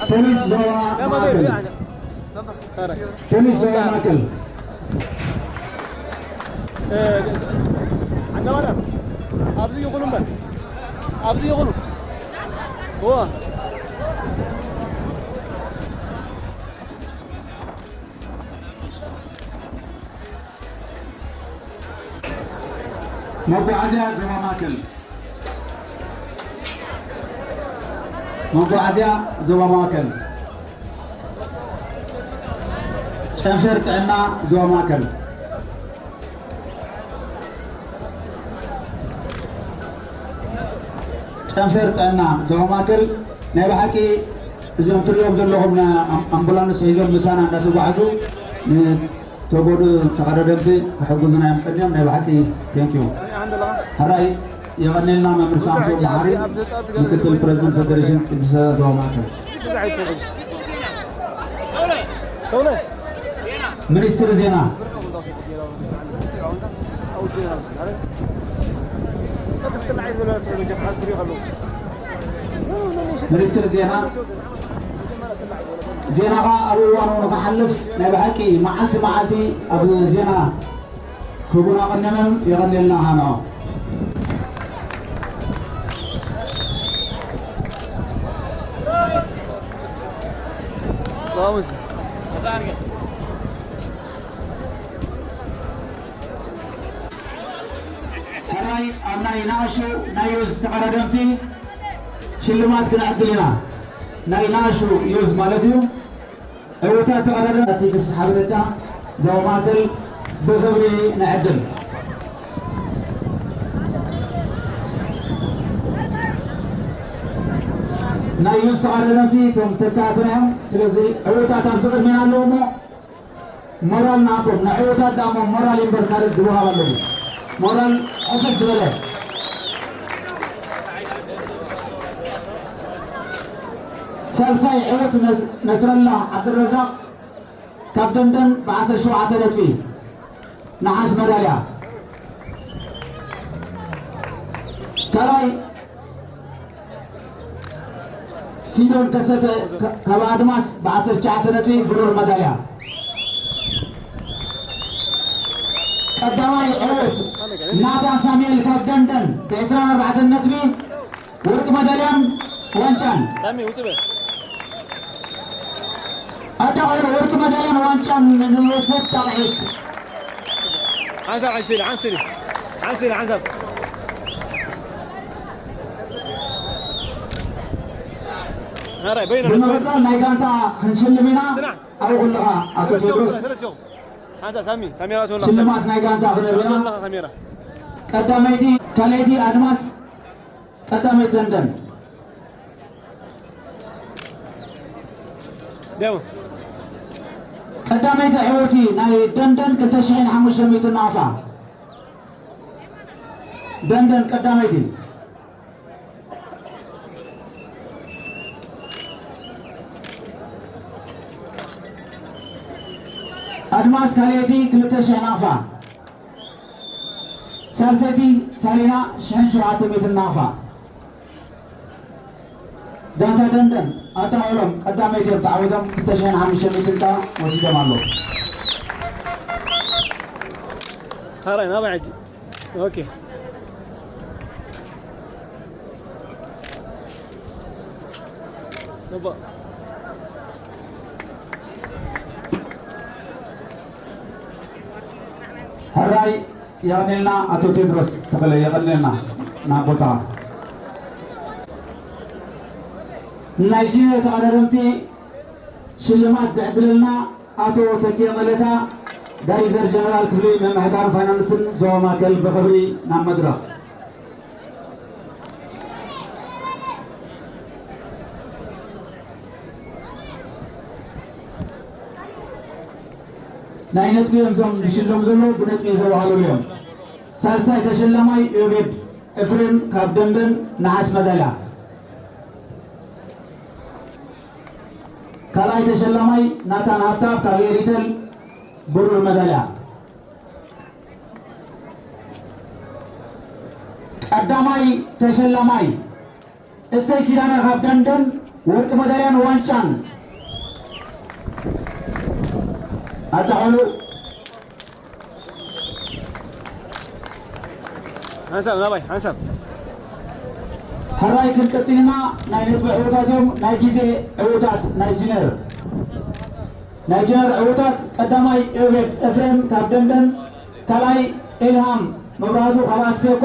ፖሊስ ዞባ ማእከል። ፖሊስ ዞባ ማእከል። እ፣ ኣንዳ ማርያም፣ ኣብዚ ይኹኑ እምበር፣ ኣብዚ ይኹኑ። እወ። መጓዓዝያ ዞባ ማእከል። መጓዓዝያ ዞባ ማእከል። ጨንፈር ጥዕና ዞባ ማእከል። ጨንፈር ጥዕና ዞባ ማእከል። ናይ ብሓቂ እዞም ትሪኦም ዘለኹም ና-፣ ኣም-፣ ኣምቡላንስ ሒዞም ምሳና እንዳተጓዓዙ ን-፣ ተጎዱ ተቐዳደምቲ ክሕግዙና እዮም ቀዲሞም። ናይ ብሓቂ ቴንኪዩ። ሕራይ የቐኔልና መምህር ሳምሶን መሓሪ፣ ምክትል ፕረዚደንት ፌደሬሽን ቅዱስ ዞባ ማእከል። ሚኒስትሪ ዜና፣ ሚኒስትሪ ዜና፣ ዜናኻ ኣብ እዋኑ ንኽሓልፍ ናይ ብሓቂ መዓልቲ መዓልቲ ኣብ ዜና ክቡና ቀነመም የቐኔልና ሃኖ። ሕራይ ኣብ ናይ ንኣሹ ናይ ዮዝ ተቐዳደምቲ ሽልማት ክንዕድል ኢና። ናይ ንኣሹ ዮዝ ማለት እዩ። ዕውታት ተቐዳደምቲ ክስ ሓበሬታ ዞባ ማእከል ብኽብሪ ንዕድል። ናይ ዮዝ ተቐዳደምቲ እቶም ተካእትና እዮም። ስለዚ ዕውታት ኣብዚ ቅድሜና ኣለዉ እሞ ሞራል ንሃቦም። ንዕዉታት ደኣ እሞ ሞራል እምበር ካልእ ዝወሃብ ኣለዎ። ሞራል ሕፍስ ዝበለ። ሳልሳይ ዕዉት ነስ-፣ ነስረላ ዓብደረዛቕ ካብ ደንደን ብዓሰርተ ሸውዓተ ነጥቢ ነሓስ መዳልያ። ካልኣይ ሲዶን ከሰተ ከ-፣ ካብ ኣድማስ ብዓሰርተ ትሽዓተ ነጥቢ ብሩር መዳልያ። ቀዳማይ ዕዉት ናታን ሳሙኤል ካብ ደንደን ብዕስራን ኣርባዕተን ነጥቢ ወርቂ መዳልያን ዋንጫን። ሳሚ፣ ውጽእ በል። ኣታ ቆሎ ወርቂ መዳልያን ዋንጫን ንውሰድ ጣቕዒት። ሓንሳብ፣ ሓንሳብ፣ ሓንሳብ፣ ሓንሳብ፣ ሓንሳብ። ብምቕጻል ናይ ጋንታ ክንሽልም ኢና። ጽናሕ። ኣብኡ ከለኻ ኣቶ ቴድሮስ ሓንሳብ ሳሚ፣ ካሜራ ትወላ። ሽልማት ናይ ጋንታ ክንህብ ኢና። ትወላ ካሜራ። ቀዳመይቲ፣ ካልኣይቲ ኣድማስ፣ ቀዳመይቲ ደንደን። ደሞ። ቀዳመይቲ ዕወቲ ናይ ደንደን ክልተ ሽሕን ሓሙሽተ ሚእትን ናቕፋ። ደንደን ቀዳመይቲ። ኣድማስ ካልኣይቲ ክልተ ሽሕ ናቕፋ። ሳልሰይቲ ሳሊና ሽሕን ሸውዓተ ሚእትን ናቕፋ። ጋንታ ደንደን ኣጣቕዕሎም ቀዳመይቲ እዮም ተዓዊቶም ክልተ ሽሕን ሓሙሽተ ሚእትን ወሲዶም ኣለዉ። ሓራይ ናባይ ሕጂ። ኦኬ። ሕራይ የቐኔልና ኣቶ ቴድሮስ ተኸለ የቐኔልና ናብ ቦታ ናይጂ ተቐዳደምቲ ሽልማት ዘዕድለልና ኣቶ ተኪኤ መለታ፣ ዳይሬክተር ጀነራል ክፍሊ ምምሕዳርን ፋይናንስን ዞባ ማእከል ብኽብሪ ናብ መድረኽ። ናይ ነጥቢ እዮም እዞም ዝሽለሙ ዘለዉ፣ ብነጥቢ ዘወሃብሉ እዮም። ሳልሳይ ተሸላማይ ዮቤድ ኤፍሬም ካብ ደንደን ነሓስ መዳልያ። ካልኣይ ተሸላማይ ናታን ሃብታብ ካብ ኤሪተል ብሩር መዳልያ። ቀዳማይ ተሸላማይ እሰይ ኪዳነ ካብ ደንደን ወርቂ መዳልያን ዋንጫን ኣጣቐሉ። ሓንሳብ ናባይ ሓንሳብ። ሕራይ ክንቀጽል ኢና። ናይ ነጥቢ ዕዉታት እዮም። ናይ ግዜ ዕዉታት ናይ ጅነር፣ ናይ ጅነር ዕዉታት ቀዳማይ ዮቤድ ኤፍሬም ካብ ደንደን፣ ካልኣይ ኢልሃም መብራህቱ ካብ ኣስቤኮ፣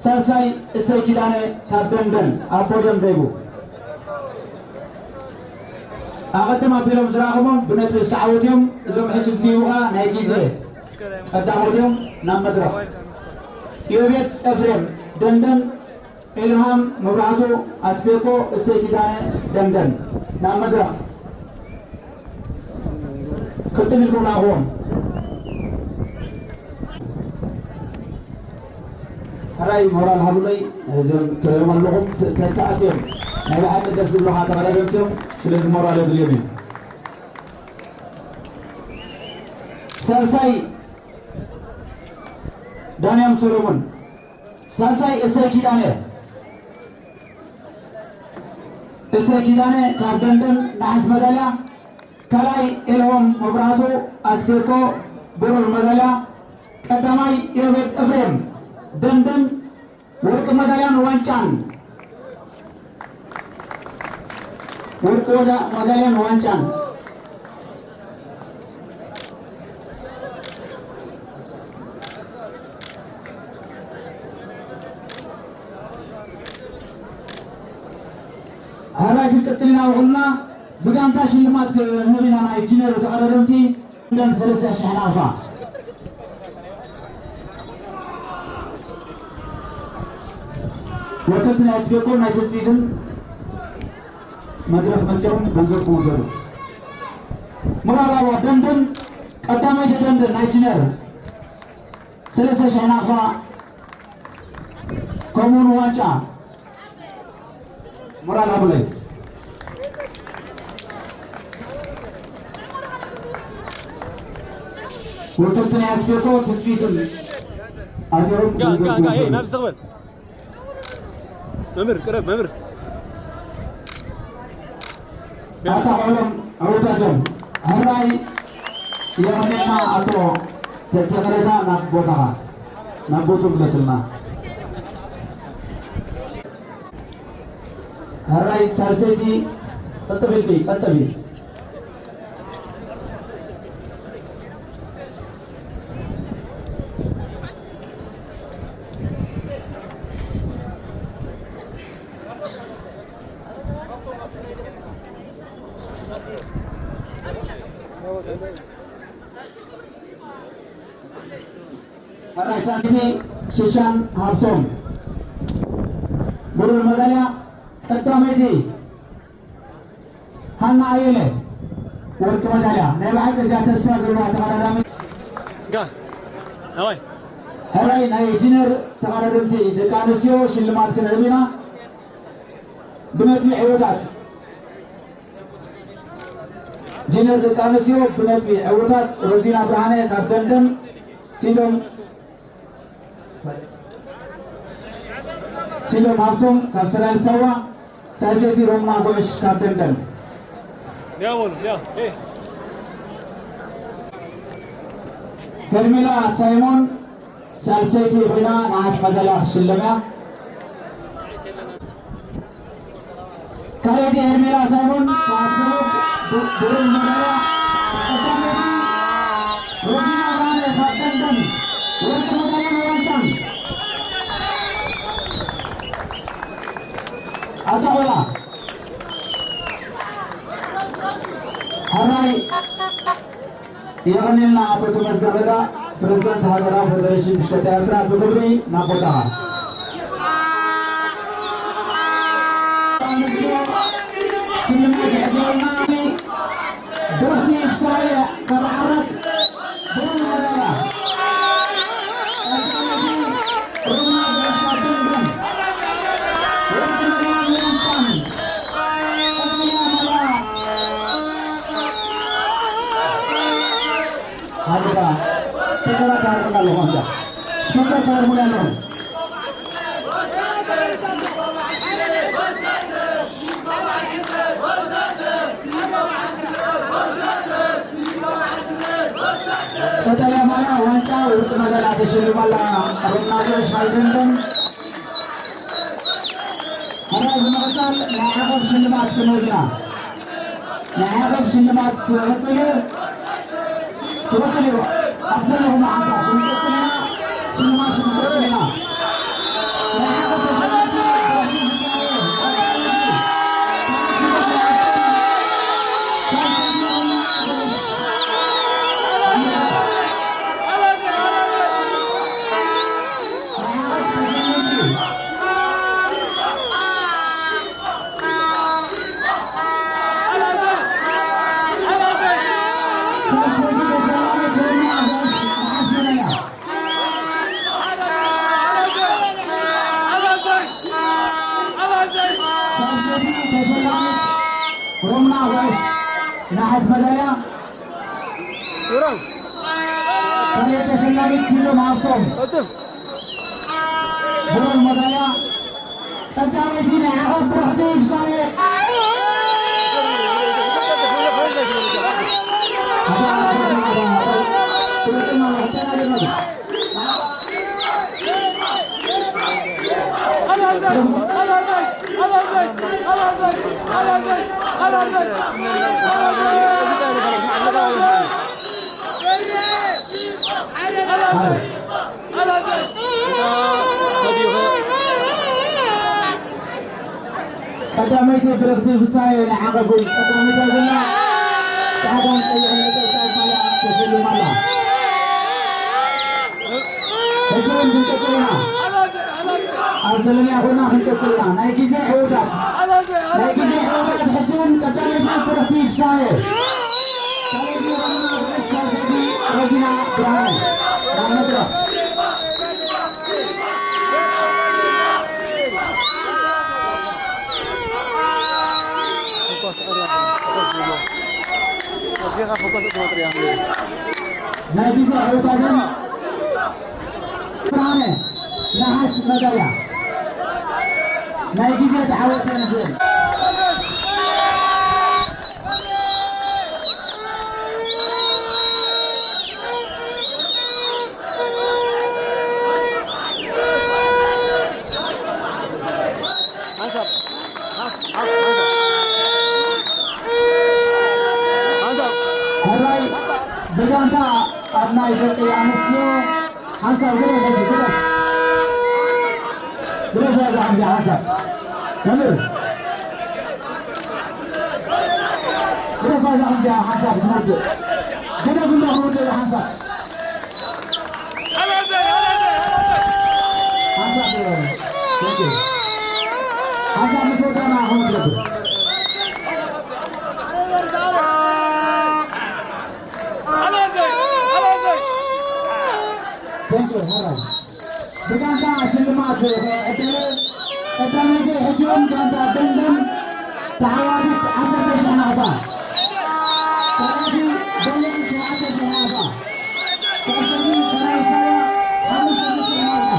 ሳልሳይ እሰይ ኪዳነ ካብ ደንደን ኣብ ፖድዮም ደይቡ። ኣቐድም ኣቢሎም ዝረኣኹሞም ብነጥቢ ዝተዓወቱ እዮም። እዞም ሕጂ ዝድይቡ ኸኣ ናይ ግዜ ቀዳሞት እዮም። ናብ መድረኽ። ዮቤድ ኤፍሬም ደንደን፣ ኢልሃም መብራህቱ ኣስቤኮ፣ እሰይ ኪዳነ ደንደን። ናብ መድረኽ። ቅልጥፍ ኢልኩም ለኣኽዎም። ሕራይ ሞራል ሃቡለይ። እዞም ትሪኦም ኣለኹም ተ- ተካእት እዮም። ናይ ብሓቂ ደስ ዝብሉኻ ተቐዳደምቲ እዮም። ስለዚ ሞራል የድልዮም እዩ። ሳልሳይ ዳንያም ሰሎሞን። ሳልሳይ እሰይ ኪዳነ። እሰይ ኪዳነ ካብ ደንደን ነሓስ መዳልያ። ካልኣይ ኤልሆም መብራህቱ ኣስጌኮ ብሩር መዳልያ። ቀዳማይ ኢዮቤድ እፍሬም ደንደን ወርቂ መዳልያን ዋንጫን። ወርቂ ወዳ መዳልያን ዋንጫን። ሕራይ ክንቅጽል ኢና ውዕልና። ብጋንታ ሽልማት ክንህብ ኢና ናይ ጂነር ተቐዳደምቲ። ደን ሰለስተ ሽሕ ናቕፋ። ወከልቲ ናይ ኣስጌኮን ናይ ትጽቢትን መድረኽ መጺኦም ገንዘብኩም ውሰዱ። ምራባዋ ደንደን ቀዳመይቲ ደንደን ናይ ጂነር ሰለስተ ሽሕ ናቕፋ ከምኡውን ዋንጫ። ሞራል ሃቡለይ። ወከልቲ ናይ ኣስጌኮ ትጽቢትን ኣትዮም ጋ- ጋ- ጋ- ሄይ፣ ናብዚ ተቕበል። መምህር፣ ቅረብ፣ መምህር። ኣታ ቆሎም ዕውታት እዮም። ሕራይ የቐኔልና ኣቶ ተቸቕሬታ ናብ ቦታኻ፣ ናብ ቦቱ ምለስልና። ሕራይ ሳልሰይቲ ቀጥፊልኪ፣ ቀጥፊ። ሕራይ ሳልሰይቲ ሽሻን ሃብቶም ብሩር መዳልያ ቀዳመይቲ። ሃና ኣየለ ወርቂ መዳልያ። ናይ ብሓቂ እዚኣ ተስፋ ዘለዋ ተቐዳዳሚ። ጋ- ኣዋይ። ሕራይ ናይ ጂነር ተቐዳደምቲ ደቂ ኣንስትዮ ሽልማት ክንህብ ኢና። ብነጥቢ ዕውታት ጂነር ደቂ ኣንስትዮ ብነጥቢ ዕውታት ሮዚና ብርሃነ ካብ ደንደን፣ ሲዶም ሲሎም ሃብቶም ካብ ሰላሊ ሳዋ፣ ሳልሰይቲ ሮማ ጉዕሽ ካብ ደንደን። ያ በሉ፣ ያ፣ ሄ። ሄርሜላ ሳይሞን ሳልሰይቲ ኮይና ነሓስ መዳልያ ክትሽለም እያ። ካልኣይቲ ሄርሜላ ሳይሞን፣ ካብ ደቡብ፣ ብ-፣ ብሩር መዳልያ። ቀዳመይቲ ሮዚና ብርሃነ ካብ ደንደን፣ ወርቂ መዳልያን ዋንጫን። ኣቶ ቆላ፣ ሕራይ የቐኔልና ኣቶ ተመስገን ረዳ፣ ፕሬዝዳንት ሃገራዊ ፌደሬሽን ብሽክለታ ኤርትራ፣ ብኽብሪ ናብ ቦታኻ። ሽልማት ይዕድለልና። ብርኽቲ ፍስሃየ ካብ ዓራት፣ ብሩር መዳልያ። ቀዳመይቲ ሮማ ጉዕሽ ካብ ደንደን፣ ወርቂ መዳልያን ዋንጫን። ቀጠልያ ማልያ። ሃድጋ ስፖንሰራት ሃርሙና ኣለኹ። ኣንታ ስፖንሰር ሃርሙና ኣለኹ። ቀጠልያ ማልያ ዋንጫ ወርቂ መዳልያ ተሸሊማ ኣላ። ሮማ ጉዕሽ ናይ ደንደን። ሕራይ ብምቕጻል ናይ ዓቐብ ሽልማት ክንህብ ኢና። ናይ ዓቐብ ሽልማት ክቕጽል እዩ። ክቕጽል እዩ። ኣብ ዘለኹም ሓንሳብ ክንቅጽል ኢና። ሽልማት ክንቅጽል ኢና። ናይ ዓቐብ ተሸለምቲ ብራዚል ዝሰዓቡ ቀዳመይቲ ሮምና ጉዕሽ ነሓስ መዳልያ። ሮም። ካልኣይቲ ተሸላሚት ሲዶም ሃፍቶም። እጥፍ። ብሩር መዳልያ። ቀዳመይቲ ናይ ዓቐብ ብሩኽቲ ፍሳየ። ቀዳመይቲ ብርኽቲ ፍሳየ ንዓቐብ ቀዳመይቲ ዘላ ጻዕዳን ቀይሕን ነጠብጣብ ማልያ ተሸሊማ ኣላ። ሕጂ እውን ክንቅጽል ኢና። ኣብ ዘለናዮ ኮይና ክንቅጽል ኢና። ናይ ግዜ ዕዉታት፣ ናይ ግዜ ዕዉታት። ሕጂ እውን ቀዳመይቲ ብርኽቲ ፍሳየ። ካልኣይቲ ሮምና ጉዕሽ ሳልሰይቲ ሮዚና ብርሃነ። ናብ መድረኽ። ናይ ግዜ ዕውታ ግን ብርሃነ ነሓስ መዳልያ ናይ ግዜ ተዓወተ ንዝብል ሕራይ ብጋንታ ኣብ ናይ ደቂ ኣንስትዮ ሓንሳብ ግደፍ፣ ሕጂ ግደፍ። ግደፍ፣ ዋዛ ሓንሳብ። መምህር። ግደፍ፣ ዋዛ ሓንሳብ፣ ሓንሳብ ትመውጽእ። ግደፍ፣ እንዳ ትመውጽእ ሓንሳብ። ሓንሳብ፣ ኦኬ። ሓንሳብ ምስ ወዳእና ክመልስ። Thank you፣ ሕራይ። ብጋንታ ሽልማት ክዕደል ቀዳመይቲ ሕጂ እውን ጋንታ ደንደን ተዓዋቲት ዓሰርተ ሺሕ ናቕፋ። ካልኣይቲ ደንደን ሸውዓተ ሺሕ ናቕፋ። ሳልሰይቲ ሰራዊት ሳዋ ሓሙሽተ ሺሕ ናቕፋ።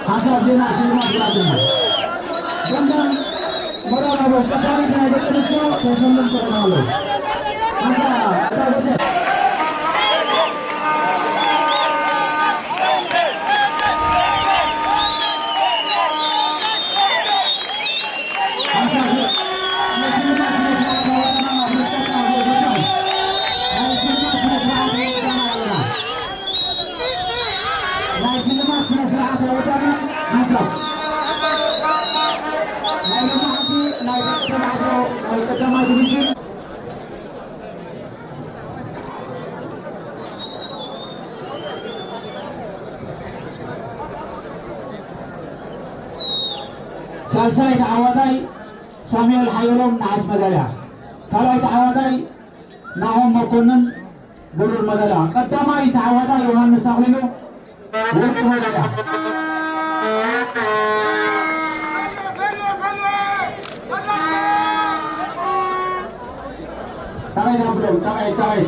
ሓንሳብ ዜና ሽልማት ብላትና። ደንደን መራባቦ ቀዳሚት ናይ ደቂ ኣንስትዮ ተሸልም ትኾን ኣሎ። ሓንሳብ እታ በጀት። ሓንሳብ ናይ ሽልማት ስነ ስርዓት ኣወዳና፣ ናይ ሽልማት ስነ ስርዓት ኣወዳና ኣለና። ናይ ሽልማት ስነ ስርዓት ኣወዳና ሓንሳብ ናይ ሎማዓንቲ ናይ ደቂ ተባዕትዮ ናይ ቀዳማይ ዲቪዥን ሳልሳይ ተዓዋታይ ሳሙኤል ሓየሎም ነሓስ መዳልያ፣ ካልኣይ ተዓዋታይ ናሆም መኮንን ብሩር መዳልያ፣ ቀዳማይ ተዓዋታይ ዮሃንስ ኣኽሊሉ ወርቂ መዳልያ። ጠቐይ ናብሎም፣ ጠቐይ፣ ጠቐይ።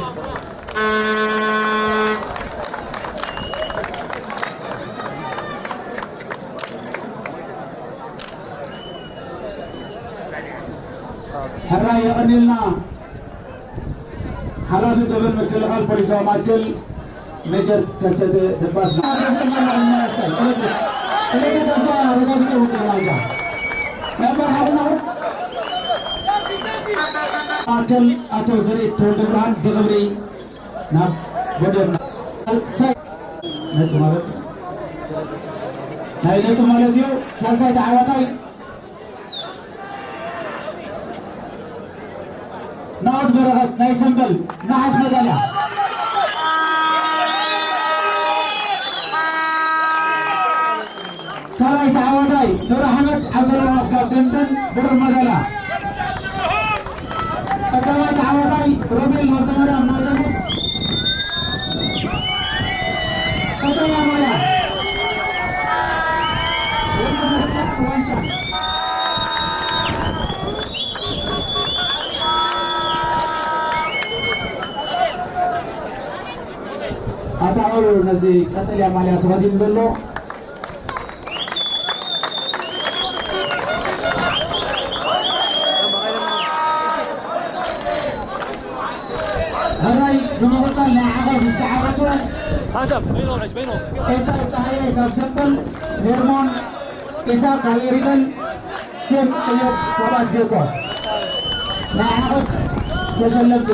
ሕራይ የቐንየልና። ሓላፊ ገበን ምክልኻል ፖሊሳዊ ማእከል ሜጀር ከሰተ ደባስ። ማእከል ኣቶ ዘርኢት ተወልደ ብርሃን ብኽብሪ ናብ ጎደና። ሳይ-፣ ነጥቢ ማለት፣ ናይ ነጥቢ ማለት እዩ። ሳልሳይ ተዓዋታይ ናኦድ በረኸት ናይ ሰምበል ነሓስ መዳልያ። ካልኣይ ተዓዋታይ ኑር ኣሕመድ ዓብደልዋሃብ ካብ ደንደን ብሩር መዳልያ። ቀዳማይ ተዓዋታይ ሮቤል ወልደማርያም ናይ ደቡብ። ቀዳማይ ማልያ። ዋንጫ። ኣታ ኣሉ ነዚ ቀጠልያ ማልያ ተኸዲኑ ዘሎ። ሕራይ ብምቕጻል ናይ ዓቐብ ዝተዓወቱ ሓንሳብ በይኖም ሕጅ በይኖም። ኤሳው ጸሃየ ካብ ሰበል፣ ሄርሞን ኢሳቅ ካብ ኤሪተን፣ ሴም እዮብ ካብ ኣስቤቆ። ናይ ዓቐብ ተሸለምቲ።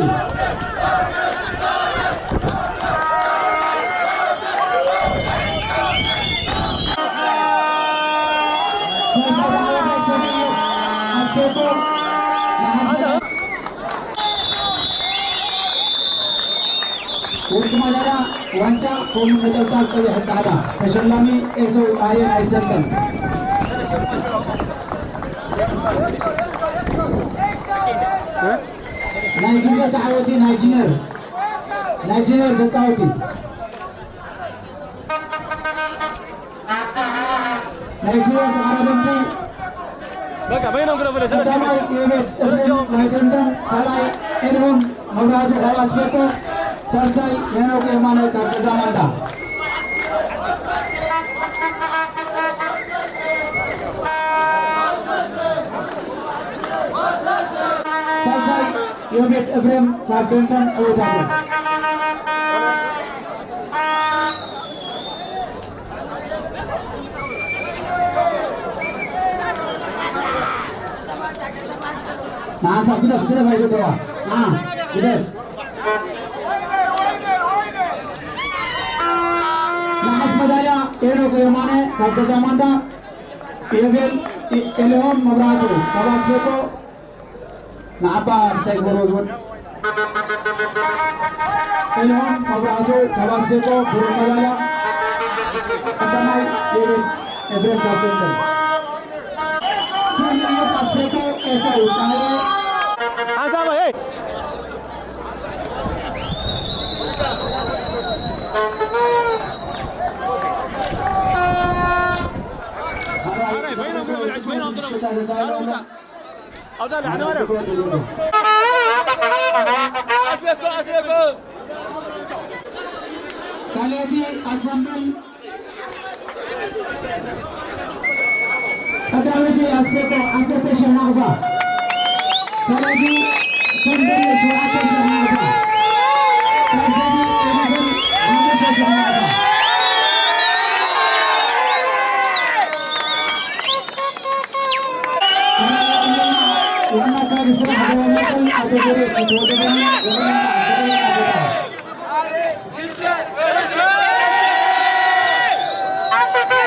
ወርቂ ማዳልያ ዋንጫ ከምኡ ነጠብጣብ ቀይሕ ጻዕዳ ተሸላሚ ኤሰው ጻህየ ናይ ሰልጠን። ናይ ግዜ ተዓወቲ ናይ ጂነር፣ ናይ ጂነር ተጻወቲ። ናይ ጅግና ተቐዳደምቲ በቃ በይኖም ግደፉ፣ ለሰለስ ቀዳማይ የቤት እፍሬም ናይ ደንደን፣ ካልኣይ ኤልሆም መብራህቱ ካብ ኣስቤቆ፣ ሳልሳይ ሄኖክ የማነ ካብ ገዛ ማንዳ። ሳልሳይ የቤት እፍሬም ካብ ደንደን ዕውታቱ። ንዓሳ ግደፍ፣ ግደፍ፣ ኣይትተዋ። ንዓ፣ ግደፍ። ነሓስ መዳልያ ሄኖክ የማነ ካብ ገዛ ማንዳ፣ ኢዮቤል ኤልሆም መብራህቱ ካብ ኣስቤቆ፣ ንዓባ ክሳይ ጎሮ ዝወድ። ኤልሆም መብራህቱ ካብ ኣስቤቆ ብሩር መዳልያ፣ ቀዳማይ ዴቪድ ኤፍሬም ካብ ደንደን። ስምዒት ኣስቤቆ ኤሳው ጻየ። ሓንሳብ፣ ሄይ! በይኖም፣ በይኖም፣ በይኖም፣ በይኖም። ኣውጻእ፣ ኣውጻእ፣ ሓንሳብ፣ ኣውጻእ። ኣስቤቆ፣ ኣስቤቆ። ካልኣይቲ ኣሳምበል ቀዳመይቲ ኣስቤቆ ዓሰርተ ሺሕ ናቕፋ። ካልኣይቲ ሰምበል ሸውዓተ ሺሕ ናቕፋ። ሳልሰይቲ ኤሪትር ሓሙሽተ ሺሕ ናቕፋ። ዋና ኣካሊ ስራሕ ደወመጠን ኣቶ ዘርኤ ተወደደኒ ወረና ዘርኤ ኣበባ።